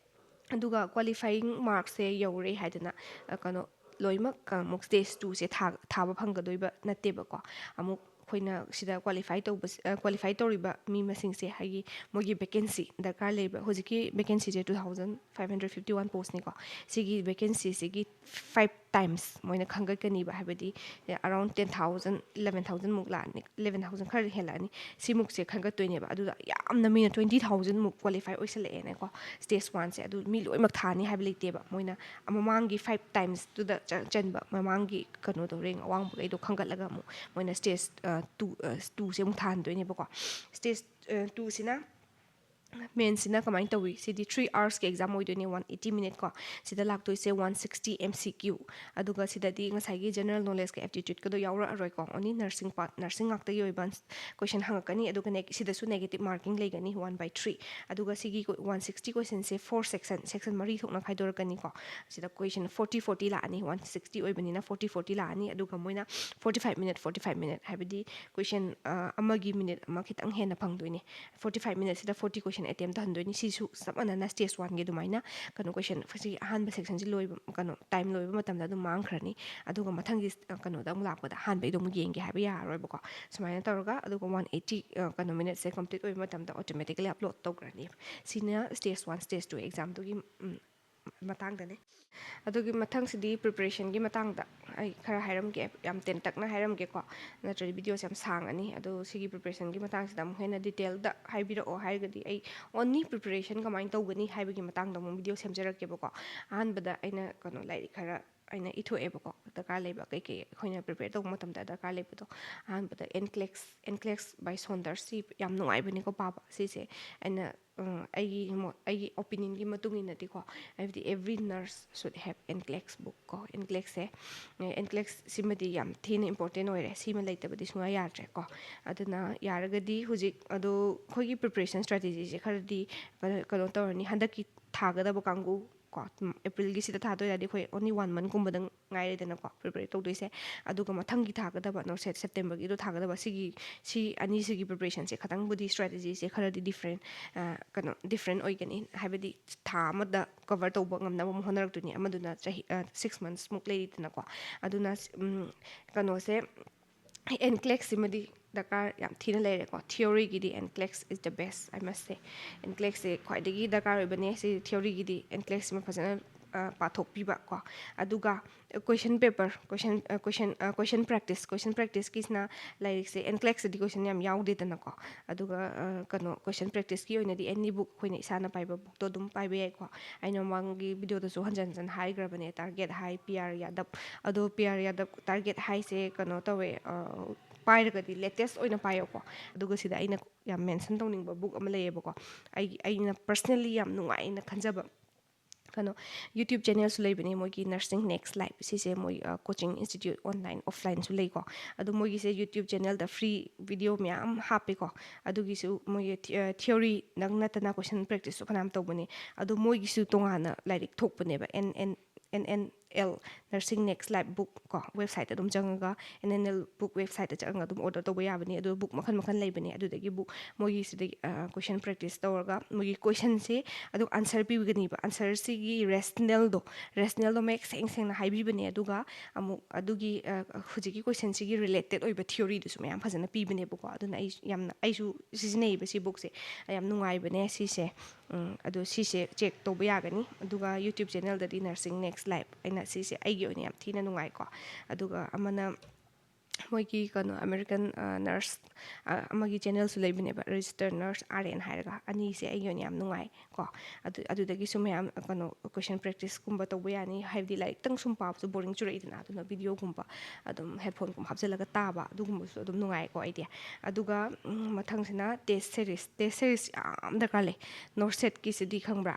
ꯑꯗꯨꯒ qualifying markꯁꯦ ꯌꯧꯔꯦ ꯍꯥꯏꯗꯅ ꯀꯩꯅꯣ ꯂꯣꯏꯅꯃꯛ ꯑꯃꯨꯛ stage twoꯁꯦ ꯊꯥꯕ ꯐꯪꯒꯗꯣꯏꯕ ꯅꯠꯇꯦꯕꯀꯣ꯫ ꯑꯃꯨꯛ ꯑꯩꯈꯣꯏꯅ ꯁꯤꯗ qualify ꯇꯧꯕ, qualify ꯇꯧꯔꯤꯕ ꯃꯤ ꯃꯁꯤꯡꯁꯦ ꯍꯥꯏꯗꯤ ꯃꯣꯏꯒꯤ vacancy ꯗꯔꯀꯥꯔ ꯂꯩꯕ, ꯍꯧꯖꯤꯛꯀꯤ vacancyꯁꯦ two thousand five hundred fifty one postꯅꯤꯀꯣ꯫ ꯁꯤꯒꯤ vacancyꯁꯤꯒꯤ five times ꯃꯣꯏꯅ ꯈꯟꯒꯠꯀꯅꯤꯕ, ꯍꯥꯏꯕꯗꯤ around ten thousand, eleven thousand ꯃꯨꯛ ꯂꯥꯛꯑꯅꯤ, eleven thousand ꯈꯔ ꯍꯦꯜꯂꯛꯑꯅꯤ꯫ ꯁꯤꯃꯨꯛꯁꯦ ꯈꯟꯒꯠꯇꯣꯏꯅꯦꯕ꯫ ꯑꯗꯨꯗ ꯌꯥꯝꯅ ꯃꯤꯅ twenty thousand ꯃꯨꯛ qualify ꯑꯣꯏꯁꯜꯂꯛꯑꯦꯅꯀꯣ꯫ Stage oneꯁꯦ ꯑꯗꯨ ꯃꯤ ꯂꯣꯏꯅꯃꯛ ꯊꯥꯅꯤ ꯍꯥꯏꯕ ꯂꯩꯇꯦꯕ꯫ ꯃꯣꯏꯅ ꯃꯃꯥꯡꯒꯤ five timesꯇꯨꯗ ꯆꯟꯕ, ꯃꯃꯥꯡꯒꯤ ꯀꯩꯅꯣꯗꯣ, rank ꯑꯋꯥꯡꯕꯈꯩꯗꯣ ꯈꯟꯒꯠꯂꯒ ꯑꯃꯨꯛ ꯃꯣꯏꯅ stage two, twoꯁꯦ ꯑꯃꯨꯛ ꯊꯥꯍꯟꯗꯣꯏꯅꯦꯕꯀꯣ꯫ Stage twoꯁꯤꯅ, main ꯁꯤꯅ ꯀꯃꯥꯏꯅ ꯇꯧꯏ? ꯁꯤꯗꯤ three hoursꯀꯤ exam ꯑꯣꯏꯗꯣꯏꯅꯦ, one eighty minute ꯀꯣ꯫ ꯁꯤꯗ ꯂꯥꯛꯇꯣꯏꯁꯦ one sixty M C Q, ꯑꯗꯨꯒ ꯁꯤꯗꯗꯤ ꯉꯁꯥꯏꯒꯤ general knowledgeꯀ aptitudeꯀꯗꯣ ꯌꯥꯎꯔꯛꯑꯔꯣꯏꯀꯣ꯫ Only nursing part, nursing ꯉꯥꯛꯇꯒꯤ ꯑꯣꯏꯕ question ꯍꯪꯉꯛꯀꯅꯤ꯫ ꯑꯗꯨꯒ ꯁꯤꯗꯁꯨ negative marking ꯂꯩꯒꯅꯤ, one by three꯫ ꯑꯗꯨꯒ ꯁꯤꯒꯤ one sixty questionꯁꯦ four section, section ꯃꯔꯤ ꯊꯣꯛꯅ ꯈꯥꯏꯗꯣꯔꯛꯀꯅꯤꯀꯣ꯫ ꯁꯤꯗ question forty forty ꯂꯥꯛꯑꯅꯤ, one sixty ꯑꯣꯏꯕꯅꯤꯅ forty forty ꯂꯥꯛꯑꯅꯤ꯫ ꯑꯗꯨꯒ ꯃꯣꯏꯅ forty five minute, forty five minute, ꯍꯥꯏꯕꯗꯤ question ꯑꯃꯒꯤ minute ꯑꯃ ꯈꯤꯇꯪ ꯍꯦꯟꯅ ꯐꯪꯗꯣꯏꯅꯦ꯫ Forty five minuteꯁꯤꯗ forty question ꯑꯦꯇꯦꯝ ꯇꯧꯍꯟꯗꯣꯏꯅꯤ꯫ ꯁꯤꯁꯨ ꯆꯞ ꯃꯥꯟꯅꯅ ꯁ꯭ꯇꯦꯖ ꯋꯥꯟꯒꯤ ꯑꯗꯨꯃꯥꯏꯅ ꯀꯩꯅꯣ ꯀꯣꯏꯁꯟ ꯁꯤ ꯑꯍꯥꯟꯕ ꯁꯦꯛꯁꯟꯁꯤ ꯂꯣꯏꯕ ꯀꯩꯅꯣ ꯇꯥꯏꯝ ꯂꯣꯏꯕ ꯃꯇꯝꯗ ꯑꯗꯨꯝ ꯃꯥꯡꯈ꯭ꯔꯅꯤ꯫ ꯑꯗꯨꯒ ꯃꯊꯪꯒꯤ ꯑ, ꯀꯩꯅꯣꯗ ꯑꯃꯨꯛ ꯂꯥꯛꯄꯗ ꯑꯍꯥꯟꯕꯩꯗꯣ ꯑꯃꯨꯛ ꯌꯦꯡꯒꯦ ꯍꯥꯏꯕ ꯌꯥꯔꯔꯣꯏꯕꯀꯣ꯫ ꯁꯨꯃꯥꯏꯅ ꯇꯧꯔꯒ ꯑꯗꯨꯒ ꯋꯥꯟ ꯑꯩꯠꯇꯤ ꯀꯩꯅꯣ ꯃꯤꯅꯠꯁꯦ ꯀꯝꯄ꯭ꯂꯤꯠ ꯑꯣꯏꯕ ꯃꯇꯝꯗ ꯑꯣꯇꯣꯃꯦꯇꯤꯀꯦꯂꯤ ꯑꯞꯂꯣꯗ ꯇꯧꯈ꯭ꯔꯅꯤ꯫ ꯁꯤꯅ ꯁ꯭ꯇꯦꯖ ꯋꯥꯟ ꯁ꯭ꯇꯦꯖ ꯇꯨ ꯑꯦꯛꯖꯥꯝꯗꯨꯒꯤ ꯃꯇꯥꯡꯗꯅꯦ꯫ ꯑꯗꯨꯒꯤ ꯃꯊꯪꯁꯤꯗꯤ ꯄ꯭ꯔꯤꯄꯦꯔꯦꯁꯟꯒꯤ ꯃꯇꯥꯡꯗ ꯑꯩ ꯈꯔ ꯍꯥꯏꯔꯝꯒꯦ, ꯌꯥꯝ ꯇꯦꯟꯇꯛꯅ ꯍꯥꯏꯔꯝꯒꯦꯀꯣ, ꯅꯠꯇ꯭ꯔꯗꯤ ꯚꯤꯗꯤꯑꯣꯁꯦ ꯌꯥꯝ ꯁꯥꯡꯉꯅꯤ꯫ ꯑꯗꯣ ꯁꯤꯒꯤ ꯄ꯭ꯔꯤꯄꯦꯔꯦꯁꯟꯒꯤ ꯃꯇꯥꯡꯁꯤꯗ ꯑꯃꯨꯛ ꯍꯦꯟꯅ ꯗꯤꯇꯦꯜꯗ ꯍꯥꯏꯕꯤꯔꯛꯑꯣ ꯍꯥꯏꯔꯒꯗꯤ ꯑꯩ ꯑꯣꯟꯂꯤ ꯄ꯭ꯔꯤꯄꯦꯔꯦꯁꯟ ꯀꯃꯥꯏꯅ ꯇꯧꯒꯅꯤ ꯍꯥꯏꯕꯒꯤ ꯃꯇꯥꯡꯗ ꯑꯃꯨꯛ ꯚꯤꯗꯤꯑꯣ ꯁꯦꯝꯖꯔꯛꯀꯦꯕꯀꯣ꯫ ꯑꯍꯥꯟꯕꯗ ꯑꯩꯅ ꯀꯩꯅꯣ ꯂꯥꯏꯔꯤꯛ ꯈꯔ ꯑꯩꯅ ꯏꯊꯣꯛꯑꯦꯕꯀꯣ, ꯗꯔꯀꯥꯔ ꯂꯩꯕ ꯀꯩꯀꯩ ꯑꯩꯈꯣꯏꯅ ꯄ꯭ꯔꯤꯄꯦꯌꯔ ꯇꯧꯕ ꯃꯇꯝꯗ ꯗꯔꯀꯥꯔ ꯂꯩꯕꯗꯣ꯫ ꯑꯍꯥꯟꯕꯗ NCLEX, NCLEX by Saunders, ꯁꯤ ꯌꯥꯝ ꯅꯨꯡꯉꯥꯏꯕꯅꯤꯀꯣ ꯄꯥꯕ꯫ ꯁꯤꯁꯦ ꯑꯩꯅ ꯑ, ꯑꯩꯒꯤ ꯃꯣ-, ꯑꯩꯒꯤ ꯑꯣꯄꯤꯅꯤꯌꯟꯒꯤ ꯃꯇꯨꯡ ꯏꯟꯅꯗꯤꯀꯣ, ꯍꯥꯏꯕꯗꯤ every nurse should have NCLEX book ꯀꯣ꯫ NCLEXꯁꯦ, NCLEX ꯁꯤꯃꯗꯤ ꯌꯥꯝ ꯊꯤꯅ ꯏꯝꯄꯣꯔꯇꯦꯟ ꯑꯣꯏꯔꯦ, ꯁꯤꯃ ꯂꯩꯇꯕꯗꯤ ꯁꯨꯡꯌꯥ ꯌꯥꯗ꯭ꯔꯦ ꯀꯣ꯫ ꯑꯗꯨꯅ ꯌꯥꯔꯒꯗꯤ ꯍꯧꯖꯤꯛ ꯑꯗꯣ ꯑꯩꯈꯣꯏꯒꯤ ꯄ꯭ꯔꯤꯄꯦꯔꯦꯁꯟ ꯁ꯭ꯇ꯭ꯔꯦꯇꯦꯖꯤꯁꯦ ꯈꯔꯗꯤ ꯀꯩꯅꯣ, ꯀꯩꯅꯣ ꯇꯧꯔꯅꯤ꯫ ꯍꯟꯗꯛꯀꯤ ꯊꯥꯒꯗꯕ ꯀꯥꯡꯕꯨ ꯀꯣ, ꯎꯝ, ꯑꯦꯄ꯭ꯔꯤꯜꯒꯤꯁꯤꯗ ꯊꯥꯗꯣꯏ ꯇꯥꯔꯗꯤ ꯑꯩꯈꯣꯏ only one month ꯀꯨꯝꯕꯗꯪ ꯉꯥꯏꯔꯦꯗꯅꯀꯣ ꯄ꯭ꯔꯤꯄꯦꯌꯔ ꯇꯧꯗꯣꯏꯁꯦ꯫ ꯑꯗꯨꯒ ꯃꯊꯪꯒꯤ ꯊꯥꯒꯗꯕ, ꯅꯣ, ꯁꯦ-, ꯁꯦꯞꯇꯦꯝꯕꯔꯒꯤꯗꯣ ꯊꯥꯒꯗꯕ꯫ ꯁꯤꯒꯤ, ꯁꯤ ꯑꯅꯤꯁꯤꯒꯤ ꯄ꯭ꯔꯤꯄꯦꯔꯦꯁꯟꯁꯦ ꯈꯇꯪꯕꯨꯗꯤ ꯁ꯭ꯇ꯭ꯔꯦꯇꯦꯖꯤꯁꯦ ꯈꯔꯗꯤ ꯗꯤꯐ꯭ꯔꯦꯟ, ꯑ, ꯀꯩꯅꯣ, ꯗꯤꯐ꯭ꯔꯦꯟ ꯑꯣꯏꯒꯅꯤ꯫ ꯍꯥꯏꯕꯗꯤ ꯊꯥ ꯑꯃꯗ ꯀꯚꯔ ꯇꯧꯕ ꯉꯝꯅꯕ ꯑꯃꯨꯛ ꯍꯣꯠꯅꯔꯛꯇꯣꯏꯅꯤ, ꯑꯃꯗꯨꯅ ꯆꯍꯤ, ꯑ, ꯁꯤꯛꯁ ꯃꯟꯁꯃꯨꯛ ꯂꯩꯔꯤꯗꯅꯀꯣ꯫ ꯑꯗꯨꯅ, ꯎꯝ, ꯀꯩꯅꯣꯁꯦ, NCLEX ꯁꯤꯃꯗꯤ ꯗꯔꯀꯥꯔ ꯌꯥꯝ ꯊꯤꯅ ꯂꯩꯔꯦꯀꯣ꯫ Theory ꯒꯤꯗꯤ NCLEX is the best, I must say꯫ NCLEX ꯁꯦ ꯈ꯭ꯋꯥꯏꯗꯒꯤ ꯗꯔꯀꯥꯔ ꯑꯣꯏꯕꯅꯦ꯫ ꯁꯤ theory ꯒꯤꯗꯤ NCLEX ꯁꯤꯃ ꯐꯖꯅ, ꯑ, ꯄꯥꯊꯣꯛꯄꯤꯕ ꯀꯣ꯫ ꯑꯗꯨꯒ question paper, question, ꯑ, question, ꯑ, question practice, question practice ꯀꯤꯁꯤꯅ ꯂꯥꯏꯔꯤꯛꯁꯦ, NCLEX ꯇꯗꯤ question ꯌꯥꯝ ꯌꯥꯎꯗꯦꯗꯅꯀꯣ꯫ ꯑꯗꯨꯒ, ꯑ, ꯀꯩꯅꯣ, question practice ꯀꯤ ꯑꯣꯏꯅꯗꯤ any book, ꯑꯩꯈꯣꯏꯅ ꯏꯁꯥꯅ ꯄꯥꯏꯕ book ꯇꯣ ꯑꯗꯨꯝ ꯄꯥꯏꯕ ꯌꯥꯏꯀꯣ꯫ ꯑꯩꯅ ꯃꯃꯥꯡꯒꯤ ꯚꯤꯗꯤꯑꯣꯗꯁꯨ ꯍꯟꯖꯟ ꯍꯟꯖꯟ ꯍꯥꯏꯈ꯭ꯔꯕꯅꯦ, ꯇꯥꯔꯒꯦꯠ ꯍꯥꯏ, PR ꯌꯥꯗꯕ꯫ ꯑꯗꯣ PR ꯌꯥꯗꯕ, ꯇꯥꯔꯒꯦꯠ ꯍꯥꯏꯁꯦ ꯀꯩꯅꯣ ꯇꯧꯋꯦ, ꯑ, ꯄꯥꯏꯔꯒꯗꯤ ꯂꯦꯇꯦꯁ ꯑꯣꯏꯅ ꯄꯥꯏꯌꯣꯀꯣ꯫ ꯑꯗꯨꯒ ꯁꯤꯗ ꯑꯩꯅ ꯌꯥꯝ ꯃꯦꯟꯁꯟ ꯇꯧꯅꯤꯡꯕ ꯕꯨꯛ ꯑꯃ ꯂꯩꯌꯦꯕꯀꯣ꯫ ꯑꯩꯒꯤ, ꯑꯩꯅ personally ꯌꯥꯝ ꯅꯨꯡꯉꯥꯏꯅ ꯈꯟꯖꯕ ꯀꯩꯅꯣ, YouTube ꯆꯦꯅꯦꯜꯁꯨ ꯂꯩꯕꯅꯦ ꯃꯣꯏꯒꯤ, Nursing Next Live꯫ ꯁꯤꯁꯦ ꯃꯣꯏ, ꯑ, ꯀꯣꯆꯤꯡ ꯏꯟꯁꯇꯤꯇ꯭ꯌꯨꯠ ꯑꯣꯟꯂꯥꯏꯟ, ꯑꯣꯐꯂꯥꯏꯟꯁꯨ ꯂꯩꯀꯣ꯫ ꯑꯗꯣ ꯃꯣꯏꯒꯤꯁꯦ YouTube ꯆꯦꯅꯦꯜꯗ ꯐ꯭ꯔꯤ ꯚꯤꯗꯤꯑꯣ ꯃꯌꯥꯝ ꯍꯥꯞꯄꯦꯀꯣ꯫ ꯑꯗꯨꯒꯤꯁꯨ ꯃꯣꯏꯒꯤ ꯊꯤ-, ꯑ, theory ꯗꯪ ꯅꯠꯇꯅ question practice ꯁꯨ ꯐꯅꯌꯥꯝ ꯇꯧꯕꯅꯦ꯫ ꯑꯗꯣ ꯃꯣꯏꯒꯤꯁꯨ ꯇꯣꯉꯥꯟꯅ ꯂꯥꯏꯔꯤꯛ ꯊꯣꯛꯄꯅꯦꯕ, N N, N N L, Nursing Next Life book ꯀꯣ, website ꯑꯗꯨꯝ ꯆꯪꯉꯒ, N N L book website ꯆꯪꯉꯒ ꯑꯗꯨꯝ order ꯇꯧꯕ ꯌꯥꯕꯅꯤ꯫ ꯑꯗꯨ book ꯃꯈꯜ ꯃꯈꯜ ꯂꯩꯕꯅꯦ꯫ ꯑꯗꯨꯗꯒꯤ book ꯃꯣꯏꯒꯤꯁꯤꯗꯒꯤ question practice ꯇꯧꯔꯒ ꯃꯣꯏꯒꯤ questionꯁꯦ ꯑꯗꯨꯝ answer ꯄꯤꯒꯅꯤꯕ꯫ Answerꯁꯤꯒꯤ rationaleꯗꯣ, rationaleꯗꯣ ꯃꯌꯦꯛ ꯁꯦꯡ ꯁꯦꯡꯅ ꯍꯥꯏꯕꯤꯕꯅꯦ꯫ ꯑꯗꯨꯒ ꯑꯃꯨꯛ ꯑꯗꯨꯒꯤ ꯍꯧꯖꯤꯛꯀꯤ questionꯁꯤꯒꯤ related ꯑꯣꯏꯕ theoryꯗꯨꯁꯨ ꯃꯌꯥꯝ ꯐꯖꯅ ꯄꯤꯕꯅꯦꯕꯀꯣ꯫ ꯑꯗꯨꯅ ꯑꯩ ꯌꯥꯝꯅ, ꯑꯩꯁꯨ ꯁꯤꯖꯤꯟꯅꯩꯌꯦꯕ ꯁꯤ bookꯁꯦ, ꯌꯥꯝ ꯅꯨꯡꯉꯥꯏꯕꯅꯦ ꯁꯤꯁꯦ꯫ ꯎꯝ, ꯑꯗꯨ ꯁꯤꯁꯦ check ꯇꯧꯕ ꯌꯥꯒꯅꯤ꯫ ꯑꯗꯨꯒ YouTube channelꯗꯗꯤ Nursing Next Life ꯑꯩꯅ ꯁꯤꯁꯦ ꯑꯩꯒꯤ ꯑꯣꯏꯅ ꯌꯥꯝ ꯊꯤꯅ ꯅꯨꯡꯉꯥꯏꯀꯣ꯫ ꯑꯗꯨꯒ ꯑꯃꯅ ꯃꯣꯏꯒꯤ ꯀꯩꯅꯣ American nurse ꯑꯃꯒꯤ channelꯁꯨ ꯂꯩꯕꯅꯦꯕ, Registered Nurse R N ꯍꯥꯏꯔꯒ꯫ ꯑꯅꯤꯁꯦ ꯑꯩꯒꯤ ꯑꯣꯏꯅ ꯌꯥꯝ ꯅꯨꯡꯉꯥꯏ ꯀꯣ꯫ ꯑꯗꯨ, ꯑꯗꯨꯗꯒꯤꯁꯨ ꯃꯌꯥꯝ ꯀꯩꯅꯣ question practiceꯀꯨꯝꯕ ꯇꯧꯕ ꯌꯥꯅꯤ꯫ ꯍꯥꯏꯕꯗꯤ ꯂꯥꯏꯔꯤꯛꯇꯪ ꯁꯨꯝ ꯄꯥꯕꯁꯨ boring ꯆꯨꯔꯛꯏꯗꯅ, ꯑꯗꯨꯅ videoꯒꯨꯝꯕ ꯑꯗꯨꯝ headphoneꯒꯨꯝꯕ ꯍꯥꯞꯆꯤꯜꯂꯒ ꯇꯥꯕ, ꯑꯗꯨꯒꯨꯝꯕꯁꯨ ꯑꯗꯨꯝ ꯅꯨꯡꯉꯥꯏꯀꯣ ꯑꯩꯗꯤ꯫ ꯑꯗꯨꯒ ꯎꯝ, ꯃꯊꯪꯁꯤꯅ test series꯫ Test series ꯌꯥꯝ ꯗꯔꯀꯥꯔ ꯂꯩ꯫ NORCETꯀꯤꯁꯤꯗꯤ ꯈꯪꯕ꯭ꯔꯥ?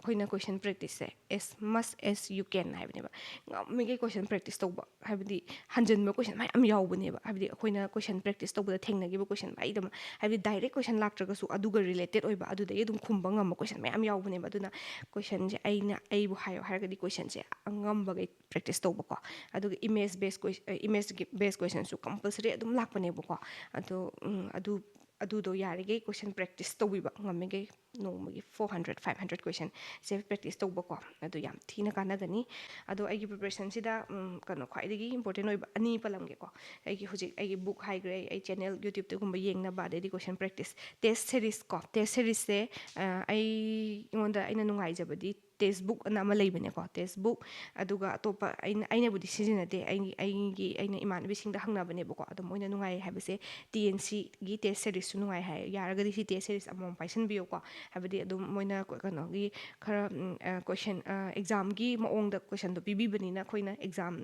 ꯑꯩꯈꯣꯏꯅ question practiceꯁꯦ as much as you can ꯍꯥꯏꯕꯅꯦꯕ꯫ ꯉꯝꯃꯤꯈꯩ question practice ꯇꯧꯕ, ꯍꯥꯏꯕꯗꯤ ꯍꯟꯖꯤꯟꯕ question ꯃꯌꯥꯝ ꯌꯥꯎꯕꯅꯦꯕ꯫ ꯍꯥꯏꯕꯗꯤ ꯑꯩꯈꯣꯏꯅ question practice ꯇꯧꯕꯗ ꯊꯦꯡꯅꯈꯤꯕ question ꯃꯌꯥꯝ, ꯍꯥꯏꯕꯗꯤ direct question ꯂꯥꯛꯇ꯭ꯔꯒꯁꯨ ꯑꯗꯨꯒ related ꯑꯣꯏꯕ, ꯑꯗꯨꯗꯒꯤ ꯑꯗꯨꯝ ꯈꯨꯝꯕ ꯉꯝꯕ question ꯃꯌꯥꯝ ꯌꯥꯎꯕꯅꯦꯕ꯫ ꯑꯗꯨꯅ questionꯁꯦ ꯑꯩꯅ, ꯑꯩꯕꯨ ꯍꯥꯏꯌꯣ ꯍꯥꯏꯔꯒꯗꯤ questionꯁꯦ ꯑꯉꯝꯕꯒꯩ practice ꯇꯧꯕꯀꯣ꯫ ꯑꯗꯨꯒ image based ques-, image based questionꯁꯨ compulsory ꯑꯗꯨꯝ ꯂꯥꯛꯄꯅꯦꯕꯀꯣ꯫ ꯑꯗꯣ ꯎꯝ, ꯑꯗꯨ, ꯑꯗꯨꯗꯣ ꯌꯥꯔꯤꯈꯩ question practice ꯇꯧꯕꯤꯕ ꯉꯝꯃꯤꯈꯩ꯫ ꯅꯣꯡꯃꯒꯤ four hundred, five hundred questionꯁꯦ practice ꯇꯧꯕꯀꯣ, ꯑꯗꯨ ꯌꯥꯝ ꯊꯤꯅ ꯀꯥꯟꯅꯒꯅꯤ꯫ ꯑꯗꯣ ꯑꯩꯒꯤ preparationꯁꯤꯗ ꯎꯝ, ꯀꯩꯅꯣ, ꯈ꯭ꯋꯥꯏꯗꯒꯤ important ꯑꯣꯏꯕ ꯑꯅꯤ ꯄꯜꯂꯝꯒꯦꯀꯣ꯫ ꯑꯩꯒꯤ ꯍꯧꯖꯤꯛ ꯑꯩꯒꯤ book ꯍꯥꯏꯈ꯭ꯔꯦ, ꯑꯩ channel YouTubeꯇꯒꯨꯝꯕ ꯌꯦꯡꯅꯕ, ꯑꯗꯩꯗꯤ question practice꯫ Test seriesꯀꯣ, test seriesꯁꯦ ꯑ, ꯑꯩ, ꯑꯩꯉꯣꯟꯗ, ꯑꯩꯅ ꯅꯨꯡꯉꯥꯏꯖꯕꯗꯤ test book ꯑꯅ ꯑꯃ ꯂꯩꯕꯅꯦꯀꯣ, test book꯫ ꯑꯗꯨꯒ ꯑꯇꯣꯞꯄ ꯑꯩꯅ, ꯑꯩꯅꯕꯨꯗꯤ ꯁꯤꯖꯤꯟꯅꯗꯦ, ꯑꯩꯒꯤ, ꯑꯩꯒꯤ, ꯑꯩꯅ ꯏꯃꯥꯟꯅꯕꯤꯁꯤꯡꯗ ꯍꯪꯅꯕꯅꯦꯕꯀꯣ꯫ ꯑꯗꯣ ꯃꯣꯏꯅ ꯅꯨꯡꯉꯥꯏ ꯍꯥꯏꯕꯁꯦ TNCꯒꯤ test seriesꯁꯨ ꯅꯨꯡꯉꯥꯏ ꯍꯥꯏ꯫ ꯌꯥꯔꯒꯗꯤ ꯁꯤ test series ꯑꯃꯃꯝ ꯄꯥꯏꯁꯟꯕꯤꯌꯨꯀꯣ꯫ ꯍꯥꯏꯕꯗꯤ ꯑꯗꯨꯝ ꯃꯣꯏꯅ ꯀ-, ꯀꯩꯅꯣꯒꯤ ꯈꯔ ꯎꯝ, ꯑ, question ꯑ, examꯒꯤ ꯃꯑꯣꯡꯗ questionꯗꯣ ꯄꯤꯕꯤꯕꯅꯤꯅ ꯑꯩꯈꯣꯏꯅ exam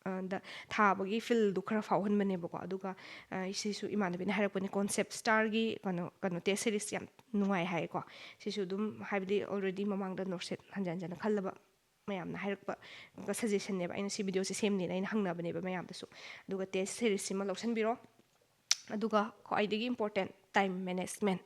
ꯑ, ꯗ ꯊꯥꯕꯒꯤ feelꯗꯨ ꯈꯔ ꯐꯥꯎꯍꯟꯕꯅꯦꯕꯀꯣ꯫ ꯑꯗꯨꯒ ꯑ, ꯁꯤꯁꯨ ꯏꯃꯥꯟꯅꯕꯤꯅ ꯍꯥꯏꯔꯛꯄꯅꯦ, Concept Starꯒꯤ ꯀꯩꯅꯣ, ꯀꯩꯅꯣ, test series ꯌꯥꯝ ꯅꯨꯡꯉꯥꯏ ꯍꯥꯏꯌꯦꯀꯣ꯫ ꯁꯤꯁꯨ ꯑꯗꯨꯝ, ꯍꯥꯏꯕꯗꯤ already ꯃꯃꯥꯡꯗ NORCET ꯍꯟꯖꯟ ꯍꯟꯖꯟꯅ ꯈꯜꯂꯕ ꯃꯌꯥꯝꯅ ꯍꯥꯏꯔꯛꯄ suggestionꯅꯦꯕ꯫ ꯑꯩꯅ ꯁꯤ videoꯁꯦ ꯁꯦꯝꯅꯦꯅ ꯑꯩꯅ ꯍꯪꯅꯕꯅꯦꯕ ꯃꯌꯥꯝꯗꯁꯨ꯫ ꯑꯗꯨꯒ test seriesꯁꯤꯃ ꯂꯧꯁꯟꯕꯤꯔꯣ꯫ ꯑꯗꯨꯒ ꯈ꯭ꯋꯥꯏꯗꯒꯤ important time management.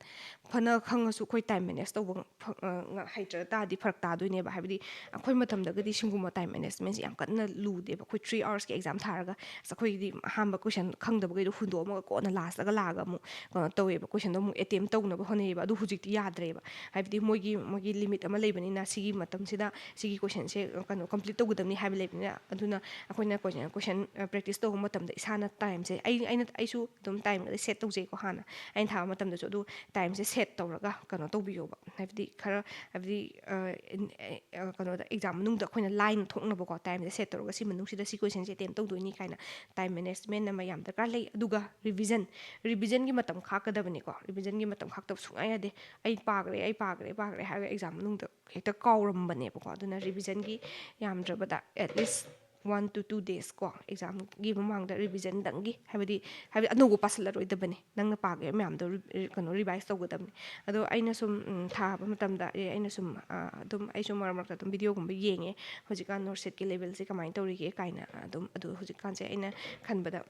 ꯐꯅ ꯈꯪꯉꯁꯨ ꯑꯩꯈꯣꯏ time manage ꯇꯧꯕ ꯐ-, ꯑ, ꯉ-, ꯍꯩꯇ꯭ꯔ ꯇꯥꯔꯗꯤ ꯐꯔꯛ ꯇꯥꯗꯣꯏꯅꯦꯕ꯫ ꯍꯥꯏꯕꯗꯤ ꯑꯩꯈꯣꯏ ꯃꯇꯝꯗꯒꯗꯤ ꯁꯤꯒꯨꯝꯕ time managementꯁꯦ ꯌꯥꯝ ꯀꯟꯅ ꯂꯨꯗꯦꯕ꯫ ꯑꯩꯈꯣꯏ three hoursꯀꯤ exam ꯊꯥꯔꯒ, ꯑꯁ, ꯑꯩꯈꯣꯏꯒꯤꯗꯤ ꯑꯍꯥꯟꯕ question ꯈꯪꯗꯕꯈꯩꯗꯣ ꯍꯨꯟꯗꯣꯛꯑꯝꯃꯒ ꯀꯣꯟꯅ lastꯇꯒ ꯂꯥꯛꯑꯒ ꯑꯃꯨꯛ ꯀꯩꯅꯣ ꯇꯧꯋꯦꯕ, questionꯗꯣ ꯑꯃꯨꯛ attempt ꯇꯧꯅꯕ ꯍꯣꯠꯅꯩꯌꯦꯕ꯫ ꯑꯗꯨ ꯍꯧꯖꯤꯛꯇꯤ ꯌꯥꯗ꯭ꯔꯦꯕ꯫ ꯍꯥꯏꯕꯗꯤ ꯃꯣꯏꯒꯤ, ꯃꯣꯏꯒꯤ limit ꯑꯃ ꯂꯩꯕꯅꯤꯅ, ꯁꯤꯒꯤ ꯃꯇꯝꯁꯤꯗ ꯁꯤꯒꯤ questionꯁꯦ, ꯀꯩꯅꯣ, complete ꯇꯧꯒꯗꯕꯅꯤ ꯍꯥꯏꯕ ꯂꯩꯕꯅꯤꯅ, ꯑꯗꯨꯅ ꯑꯩꯈꯣꯏꯅ question, question, ꯑ, practice ꯇꯧꯕ ꯃꯇꯝꯗ ꯏꯁꯥꯅ timeꯁꯦ, ꯑꯩ, ꯑꯩꯅ, ꯑꯩꯁꯨ ꯑꯗꯨꯝ timeꯒꯗꯤ set ꯇꯧꯖꯩꯀꯣ꯫ ꯍꯥꯟꯅ ꯑꯩꯅ ꯊꯥꯕ ꯃꯇꯝꯗꯁꯨ ꯑꯗꯨ timeꯁꯦ set ꯇꯧꯔꯒ ꯀꯩꯅꯣ ꯇꯧꯕꯤꯌꯣꯕ꯫ ꯍꯥꯏꯕꯗꯤ ꯈꯔ, ꯍꯥꯏꯕꯗꯤ, ꯑ, ꯏꯟ-, ꯑꯦ, ꯑ, ꯀꯩꯅꯣꯗ, exam ꯃꯅꯨꯡꯗ ꯑꯩꯈꯣꯏꯅ line ꯊꯣꯛꯅꯕꯀꯣ, timeꯁꯦ set ꯇꯧꯔꯒ ꯁꯤ ꯃꯅꯨꯡꯁꯤꯗ ꯁꯤ questionꯁꯦ attempt ꯇꯧꯗꯣꯏꯅꯤ ꯀꯥꯏꯅ time management ꯑꯃ ꯌꯥꯝ ꯗꯔꯀꯥꯔ ꯂꯩ꯫ ꯑꯗꯨꯒ revision, revisionꯒꯤ ꯃꯇꯝ ꯈꯥꯛꯀꯗꯕꯅꯤꯀꯣ꯫ Revisionꯒꯤ ꯃꯇꯝ ꯈꯥꯛꯇꯕ ꯁꯨꯡꯌꯥ ꯌꯥꯗꯦ꯫ "ꯑꯩ ꯄꯥꯈ꯭ꯔꯦ, ꯑꯩ ꯄꯥꯈ꯭ꯔꯦ, ꯑꯩ ꯄꯥꯈ꯭ꯔꯦ" ꯍꯥꯏꯔꯒ exam ꯃꯅꯨꯡꯗ ꯍꯦꯛꯇ ꯀꯥꯎꯔꯝꯕꯅꯦꯕꯀꯣ꯫ ꯑꯗꯨꯅ revisionꯒꯤ ꯌꯥꯝꯗ꯭ꯔꯕꯗ at least one to two days ꯀꯣ, examꯒꯤ ꯃꯃꯥꯡꯗ revisionꯗꯪꯒꯤ, ꯍꯥꯏꯕꯗꯤ, ꯍꯥꯏꯕꯗꯤ ꯑꯅꯧꯕ ꯄꯥꯁꯜꯂꯔꯣꯏꯗꯕꯅꯤ, ꯅꯪꯅ ꯄꯥꯈꯤꯕ ꯃꯌꯥꯝꯗꯣ ꯔꯤ-, ꯀꯩꯅꯣ, revise ꯇꯧꯒꯗꯕꯅꯤ꯫ ꯑꯗꯣ ꯑꯩꯅ ꯁꯨꯝ, ꯎꯝ, ꯊꯥꯕ ꯃꯇꯝꯗ, ꯑꯦ, ꯑꯩꯅ ꯁꯨꯝ, ꯑ, ꯑꯗꯨꯝ, ꯑꯩꯁꯨ ꯃꯔꯛ ꯃꯔꯛꯇ ꯑꯗꯨꯝ videoꯒꯨꯝꯕ ꯌꯦꯡꯉꯦ, ꯍꯧꯖꯤꯛꯀꯥꯟ NORCETꯀꯤ levelꯁꯦ ꯀꯃꯥꯏꯅ ꯇꯧꯔꯤꯒꯦ ꯀꯥꯏꯅ꯫ ꯑꯗꯨꯝ, ꯑꯗꯨ ꯍꯧꯖꯤꯛꯀꯥꯟꯁꯦ ꯑꯩꯅ ꯈꯟꯕꯗ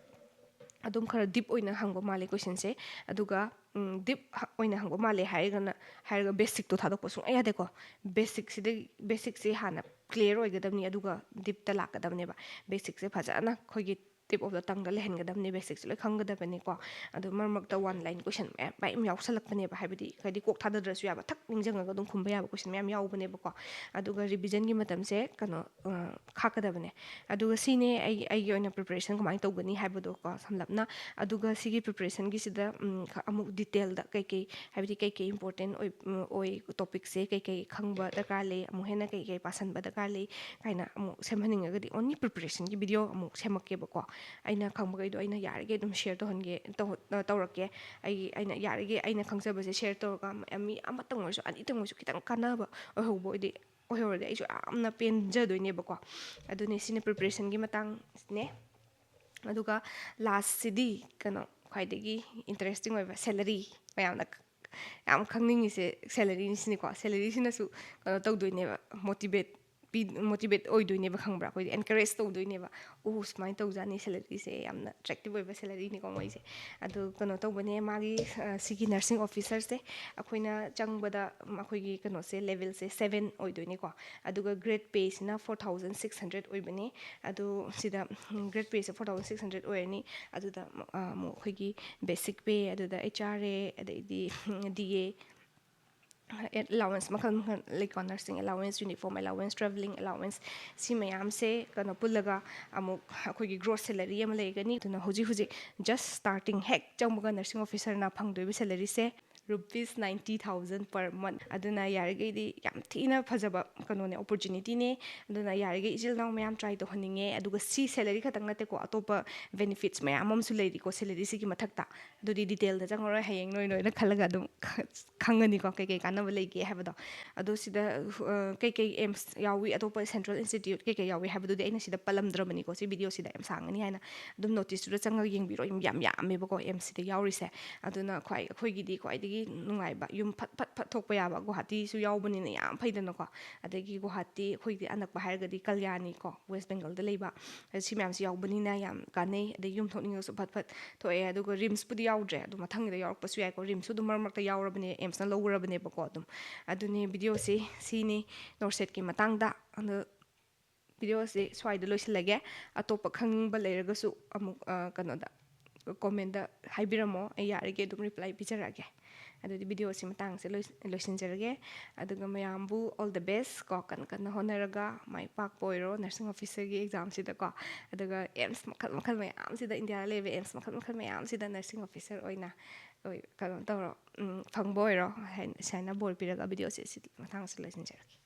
ꯑꯗꯨꯝ ꯈꯔ deep ꯑꯣꯏꯅ ꯍꯪꯕ ꯃꯥꯜꯂꯦ questionꯁꯦ꯫ ꯑꯗꯨꯒ, ꯎꯝ, deep ꯍ-, ꯑꯣꯏꯅ ꯍꯪꯕ ꯃꯥꯜꯂꯦ ꯍꯥꯏꯔꯒꯅ, ꯍꯥꯏꯔꯒ basicꯇꯣ ꯊꯥꯗꯣꯛꯄ ꯁꯨꯡꯌꯥ ꯌꯥꯗꯦꯀꯣ꯫ Basicꯁꯤꯗꯩ, basicꯁꯦ ꯍꯥꯟꯅ clear ꯑꯣꯏꯒꯗꯕꯅꯤ, ꯑꯗꯨꯒ deepꯇ ꯂꯥꯛꯀꯗꯕꯅꯦꯕ꯫ Basicꯁꯦ ꯐꯖꯅ ꯑꯩꯈꯣꯏꯒꯤ tip of the tongueꯗ ꯂꯩꯍꯟꯒꯗꯕꯅꯤ, basicꯁꯦ ꯂꯣꯏ ꯈꯪꯒꯗꯕꯅꯤꯀꯣ꯫ ꯑꯗꯣ ꯃꯔꯛ ꯃꯔꯛꯇ one line question ꯃꯌꯥꯝ, ꯃꯌꯥꯝ ꯌꯥꯎꯁꯜꯂꯛꯄꯅꯦꯕ꯫ ꯍꯥꯏꯕꯗꯤ, ꯍꯥꯏꯗꯤ ꯀꯣꯛ ꯊꯥꯗꯗ꯭ꯔꯁꯨ ꯌꯥꯕ, ꯊꯛ ꯅꯤꯡꯁꯤꯡꯉꯒ ꯑꯗꯨꯝ ꯈꯨꯝꯕ ꯌꯥꯕ question ꯃꯌꯥꯝ ꯌꯥꯎꯕꯅꯦꯕꯀꯣ꯫ ꯑꯗꯨꯒ revisionꯒꯤ ꯃꯇꯝꯁꯦ ꯀꯩꯅꯣ, ꯑ, ꯈꯥꯛꯀꯗꯕꯅꯦ꯫ ꯑꯗꯨꯒ ꯁꯤꯅꯦ ꯑꯩ, ꯑꯩꯒꯤ ꯑꯣꯏꯅ preparation ꯀꯃꯥꯏꯅ ꯇꯧꯒꯅꯤ ꯍꯥꯏꯕꯗꯣꯀꯣ, ꯁꯝꯂꯞꯅ꯫ ꯑꯗꯨꯒ ꯁꯤꯒꯤ preparationꯒꯤꯁꯤꯗ, ꯎꯝ, ꯈ-, ꯑꯃꯨꯛ detailꯗ ꯀꯩꯀꯩ, ꯍꯥꯏꯕꯗꯤ ꯀꯩꯀꯩ important ꯑꯣꯏ, ꯎꯝ, ꯑꯣꯏ, topicꯁꯦ ꯀꯩꯀꯩ ꯈꯪꯕ ꯗꯔꯀꯥꯔ ꯂꯩ, ꯑꯃꯨꯛ ꯍꯦꯟꯅ ꯀꯩꯀꯩ ꯄꯥꯁꯟꯕ ꯗꯔꯀꯥꯔ ꯂꯩ ꯀꯥꯏꯅ ꯑꯃꯨꯛ ꯁꯦꯝꯍꯟꯅꯤꯡꯉꯒꯗꯤ only preparationꯒꯤ video ꯑꯃꯨꯛ ꯁꯦꯝꯃꯛꯀꯦꯕꯀꯣ꯫ ꯑꯩꯅ ꯈꯪꯕꯈꯩꯗꯣ ꯑꯩꯅ ꯌꯥꯔꯤꯈꯩ ꯑꯗꯨꯝ share ꯇꯧꯍꯟꯒꯦ, ꯇꯧ-, ꯇꯧꯔꯛꯀꯦ꯫ ꯑꯩꯒꯤ, ꯑꯩꯅ ꯌꯥꯔꯤꯈꯩ ꯑꯩꯅ ꯈꯪꯖꯕꯁꯦ share ꯇꯧꯔꯒ ꯃ-, ꯃꯤ ꯑꯃꯇꯪ ꯑꯣꯏꯔꯁꯨ, ꯑꯅꯤꯇꯪ ꯑꯣꯏꯔꯁꯨ ꯈꯤꯇꯪ ꯀꯥꯟꯅꯕ ꯑꯣꯏꯍꯧꯕ ꯑꯣꯏꯗꯤ, ꯑꯣꯏꯍꯧꯔꯗꯤ ꯑꯩꯁꯨ ꯌꯥꯝꯅ ꯄꯦꯟꯖꯗꯣꯏꯅꯦꯕꯀꯣ꯫ ꯑꯗꯨꯅꯦ, ꯁꯤꯅ preparationꯒꯤ ꯃꯇꯥꯡꯅꯦ꯫ ꯑꯗꯨꯒ lastꯁꯤꯗꯤ ꯀꯩꯅꯣ, ꯈ꯭ꯋꯥꯏꯗꯒꯤ interesting ꯑꯣꯏꯕ salary, ꯃꯌꯥꯝꯅ ꯈ-, ꯌꯥꯝ ꯈꯪꯅꯤꯡꯉꯤꯁꯦ salaryꯁꯤꯅꯤꯀꯣ꯫ Salaryꯁꯤꯅꯁꯨ ꯀꯩꯅꯣ ꯇꯧꯗꯣꯏꯅꯦꯕ, motivate ꯄꯤ ꯃꯣꯇꯤꯚꯦꯠ ꯑꯣꯏꯗꯣꯏꯅꯦꯕ, ꯈꯪꯕ꯭ꯔꯥ? ꯑꯩꯈꯣꯏꯗꯤ ꯑꯦꯟꯀꯔꯦꯖ ꯇꯧꯗꯣꯏꯅꯦꯕ, "ꯑꯣ, ꯁꯨꯃꯥꯏꯅ ꯇꯧꯖꯥꯠꯅꯤ, ꯁꯦꯂꯔꯤꯁꯦ ꯌꯥꯝꯅ ꯑꯦꯇ꯭ꯔꯦꯛꯇꯤꯞ ꯑꯣꯏꯕ ꯁꯦꯂꯔꯤꯅꯤꯀꯣ ꯃꯣꯏꯁꯦ"꯫ ꯑꯗꯨ ꯀꯩꯅꯣ ꯇꯧꯕꯅꯦ, ꯃꯥꯒꯤ ꯑ, ꯁꯤꯒꯤ ꯅꯔꯁꯤꯡ ꯑꯣꯐꯤꯁꯔꯁꯦ ꯑꯩꯈꯣꯏꯅ ꯆꯪꯕꯗ, ꯎꯝ, ꯑꯩꯈꯣꯏꯒꯤ ꯀꯩꯅꯣꯁꯦ, ꯂꯦꯚꯦꯜꯁꯦ ꯁꯕꯦꯟ ꯑꯣꯏꯗꯣꯏꯅꯤꯀꯣ꯫ ꯑꯗꯨꯒ ꯒ꯭ꯔꯦꯠ ꯄꯦꯁꯤꯅ ꯐꯣꯔ ꯊꯥꯎꯖꯟ ꯁꯤꯛꯁ ꯍꯟꯗ꯭ꯔꯦꯗ ꯑꯣꯏꯕꯅꯤ꯫ ꯑꯗꯨ ꯁꯤꯗ ꯒ꯭ꯔꯦꯠ ꯄꯦꯁꯦ ꯐꯣꯔ ꯊꯥꯎꯖꯟ ꯁꯤꯛꯁ ꯍꯟꯗ꯭ꯔꯦꯗ ꯑꯣꯏꯔꯅꯤ꯫ ꯑꯗꯨꯗ ꯑꯃꯨꯛ, ꯑ, ꯑꯃꯨꯛ ꯑꯩꯈꯣꯏꯒꯤ ꯕꯦꯁꯤꯛ ꯄꯦ, ꯑꯗꯨꯗ ꯑꯩꯆ ꯑꯥꯔ ꯑꯦ, ꯑꯗꯩꯗꯤ ꯗꯤ ꯑꯦ, ꯑꯦꯂꯥꯋꯦꯟꯁ ꯃꯈꯜ ꯃꯈꯜ ꯂꯩꯀꯣ, ꯅꯔꯁꯤꯡ ꯑꯦꯂꯥꯋꯦꯟꯁ, ꯌꯨꯅꯤꯐꯣꯔꯝ ꯑꯦꯂꯥꯋꯦꯟꯁ, ꯇ꯭ꯔꯥꯚꯦꯂꯤꯡ ꯑꯦꯂꯥꯋꯦꯟꯁ, ꯁꯤ ꯃꯌꯥꯝꯁꯦ ꯀꯩꯅꯣ ꯄꯨꯜꯂꯒ ꯑꯃꯨꯛ ꯑꯩꯈꯣꯏꯒꯤ ꯒ꯭ꯔꯣꯁ ꯁꯦꯂꯔꯤ ꯑꯃ ꯂꯩꯒꯅꯤ꯫ ꯑꯗꯨꯅ ꯍꯧꯖꯤꯛ ꯍꯧꯖꯤꯛ ꯖꯁ ꯁ꯭ꯇꯥꯔꯇꯤꯡ ꯍꯦꯛ ꯆꯪꯕꯒ ꯅꯔꯁꯤꯡ ꯑꯣꯐꯤꯁꯔꯅ ꯐꯪꯗꯣꯏꯕ ꯁꯦꯂꯔꯤꯁꯦ ꯔꯨꯄꯤꯁ ꯅꯥꯏꯟꯇꯤ ꯊꯥꯎꯖꯟ ꯄꯔ ꯃꯟ꯫ ꯑꯗꯨꯅ ꯌꯥꯔꯤꯈꯩꯗꯤ ꯌꯥꯝ ꯊꯤꯅ ꯐꯖꯕ ꯀꯩꯅꯣꯅꯦ, ꯑꯣꯄꯣꯔꯆꯨꯅꯤꯇꯤꯅꯦ꯫ ꯑꯗꯨꯅ ꯌꯥꯔꯤꯈꯩ ꯏꯆꯤꯜ ꯏꯅꯥꯎ ꯃꯌꯥꯝ ꯇ꯭ꯔꯥꯏ ꯇꯧꯍꯟꯅꯤꯡꯉꯦ꯫ ꯑꯗꯨꯒ ꯁꯤ ꯁꯦꯂꯔꯤ ꯈꯛꯇꯪ ꯅꯠꯇꯦꯀꯣ, ꯑꯇꯣꯞꯄ ꯕꯦꯅꯤꯐꯤꯠꯁ ꯃꯌꯥꯝ ꯑꯃꯁꯨ ꯂꯩꯔꯤꯀꯣ ꯁꯦꯂꯔꯤꯁꯤꯒꯤ ꯃꯊꯛꯇ꯫ ꯑꯗꯨꯗꯤ ꯗꯤꯇꯦꯜꯗ ꯆꯪꯉꯔꯣꯏ, ꯍꯌꯦꯡ ꯅꯣꯏ ꯅꯣꯏꯅ ꯈꯜꯂꯒ ꯑꯗꯨꯝ ꯈꯪꯒꯅꯤꯀꯣ ꯀꯩꯀꯩ ꯀꯥꯟꯅꯕ ꯂꯩꯒꯦ ꯍꯥꯏꯕꯗꯣ꯫ ꯑꯗꯣ ꯁꯤꯗ, ꯑ, ꯀꯩꯀꯩ ꯑꯦꯝꯁ ꯌꯥꯎꯏ, ꯑꯇꯣꯞꯄ ꯁꯦꯟꯇ꯭ꯔꯦꯜ ꯏꯟꯁꯇꯤꯇ꯭ꯌꯨꯠ ꯀꯩꯀꯩ ꯌꯥꯎꯏ ꯍꯥꯏꯕꯗꯨꯗꯤ ꯑꯩꯅ ꯁꯤꯗ ꯄꯜꯂꯝꯗ꯭ꯔꯕꯅꯤꯀꯣ, ꯁꯤ ꯚꯤꯗꯤꯑꯣꯁꯤꯗ ꯌꯥꯝ ꯁꯥꯡꯉꯅꯤ ꯍꯥꯏꯅ꯫ ꯑꯗꯨꯝ ꯅꯣꯇꯤꯁꯇꯨꯗ ꯆꯪꯉꯒ ꯌꯦꯡꯕꯤꯔꯣ, ꯌꯥꯝ, ꯌꯥꯝ ꯌꯥꯝꯃꯦꯕꯀꯣ ꯑꯦꯝꯁꯁꯤꯗ ꯌꯥꯎꯔꯤꯁꯦ꯫ ꯑꯗꯨꯅ ꯈ꯭ꯋꯥꯏ, ꯑꯩꯈꯣꯏꯒꯤꯗꯤ ꯈ꯭ꯋꯥꯏꯗꯒꯤ ꯅꯨꯡꯉꯥꯏꯕ, ꯌꯨꯝ ꯐꯠ ꯐꯠ ꯐꯠ ꯊꯣꯛꯄ ꯌꯥꯕ, ꯒꯨꯍꯥꯇꯤꯁꯨ ꯌꯥꯎꯕꯅꯤꯅ ꯌꯥꯝ ꯐꯩꯗꯅꯀꯣ꯫ ꯑꯗꯒꯤ ꯒꯨꯍꯥꯇꯤ, ꯑꯩꯈꯣꯏꯒꯤꯗꯤ ꯑꯅꯛꯄ ꯍꯥꯏꯔꯒꯗꯤ ꯀꯜꯌꯥꯅꯤꯀꯣ, ꯋꯦꯁ ꯕꯦꯡꯒꯜꯗ ꯂꯩꯕ꯫ ꯑꯗ ꯁꯤ ꯃꯌꯥꯝꯁꯤ ꯌꯥꯎꯕꯅꯤꯅ ꯌꯥꯝ ꯀꯥꯟꯅꯩ꯫ ꯑꯗꯩ ꯌꯨꯝ ꯊꯣꯛꯅꯤꯡꯉꯁꯨ ꯐꯠ ꯐꯠ ꯊꯣꯛꯑꯦ꯫ ꯑꯗꯨꯒ ꯔꯤꯝꯁꯄꯨꯗꯤ ꯌꯥꯎꯗ꯭ꯔꯦ, ꯑꯗꯨ ꯃꯊꯪꯒꯤꯗ ꯌꯥꯎꯔꯛꯄꯁꯨ ꯌꯥꯏꯀꯣ꯫ ꯔꯤꯝꯁꯁꯨ ꯑꯗꯨꯝ ꯃꯔꯛ ꯃꯔꯛꯇ ꯌꯥꯎꯔꯕꯅꯦ, ꯑꯦꯝꯁꯅ ꯂꯧꯈ꯭ꯔꯕꯅꯦꯕꯀꯣ꯫ ꯑꯗꯨꯝ ꯑꯗꯨꯅꯤ ꯚꯤꯗꯤꯑꯣꯁꯤ ꯁꯤꯅꯤ ꯅꯣꯔꯁꯦꯠꯀꯤ ꯃꯇꯥꯡꯗ꯫ ꯑꯗꯣ ꯚꯤꯗꯤꯑꯣꯁꯤ ꯁ꯭ꯋꯥꯏꯗ ꯂꯣꯏꯁꯤꯜꯂꯒꯦ꯫ ꯑꯇꯣꯞꯄ ꯈꯪꯅꯤꯡꯕ ꯂꯩꯔꯒꯁꯨ ꯑꯃꯨꯛ, ꯑ, ꯀꯩꯅꯣꯗ, ꯀꯣꯃꯦꯟꯗ ꯍꯥꯏꯕꯤꯔꯝꯃꯣ, ꯑꯩ ꯌꯥꯔꯤꯒꯩ ꯑꯗꯨꯝ ꯔꯤꯄ꯭ꯂꯥꯏ ꯄꯤꯖꯔꯛꯑꯒꯦ꯫ ꯑꯗꯨꯗꯤ ꯚꯤꯗꯤꯑꯣꯁꯤ ꯃꯇꯥꯡꯁꯦ ꯂꯣꯏ-, ꯂꯣꯏꯁꯤꯟꯖꯔꯒꯦ꯫ ꯑꯗꯨꯒ ꯃꯌꯥꯝꯕꯨ all the best ꯀꯣ, ꯀꯟꯅ ꯀꯟꯅ ꯍꯣꯠꯅꯔꯒ ꯃꯥꯏ ꯄꯥꯛꯄ ꯑꯣꯏꯔꯣ ꯅꯔꯁꯤꯡ ꯑꯣꯐꯤꯁꯔꯒꯤ ꯑꯦꯛꯖꯥꯝꯁꯤꯗꯀꯣ꯫ ꯑꯗꯨꯒ ꯑꯦꯝꯁ ꯃꯈꯜ ꯃꯈꯜ ꯃꯌꯥꯝꯁꯤꯗ, ꯏꯟꯗꯤꯌꯥꯗ ꯂꯩꯕ ꯑꯦꯝꯁ ꯃꯈꯜ ꯃꯈꯜ ꯃꯌꯥꯝꯁꯤꯗ ꯅꯔꯁꯤꯡ ꯑꯣꯐꯤꯁꯔ ꯑꯣꯏꯅ, ꯑꯣꯏ-, ꯀꯩꯅꯣ ꯇꯧꯔꯣ, ꯎꯝ, ꯐꯪꯕ ꯑꯣꯏꯔꯣ ꯍꯥꯏꯅ, ꯁꯨꯃꯥꯏꯅ ꯕꯣꯔ ꯄꯤꯔꯒ ꯚꯤꯗꯤꯑꯣꯁꯦ ꯁꯤ ꯃꯇꯥꯡꯁꯤꯗ ꯂꯣꯏꯁꯤꯟꯖꯔꯒꯦ꯫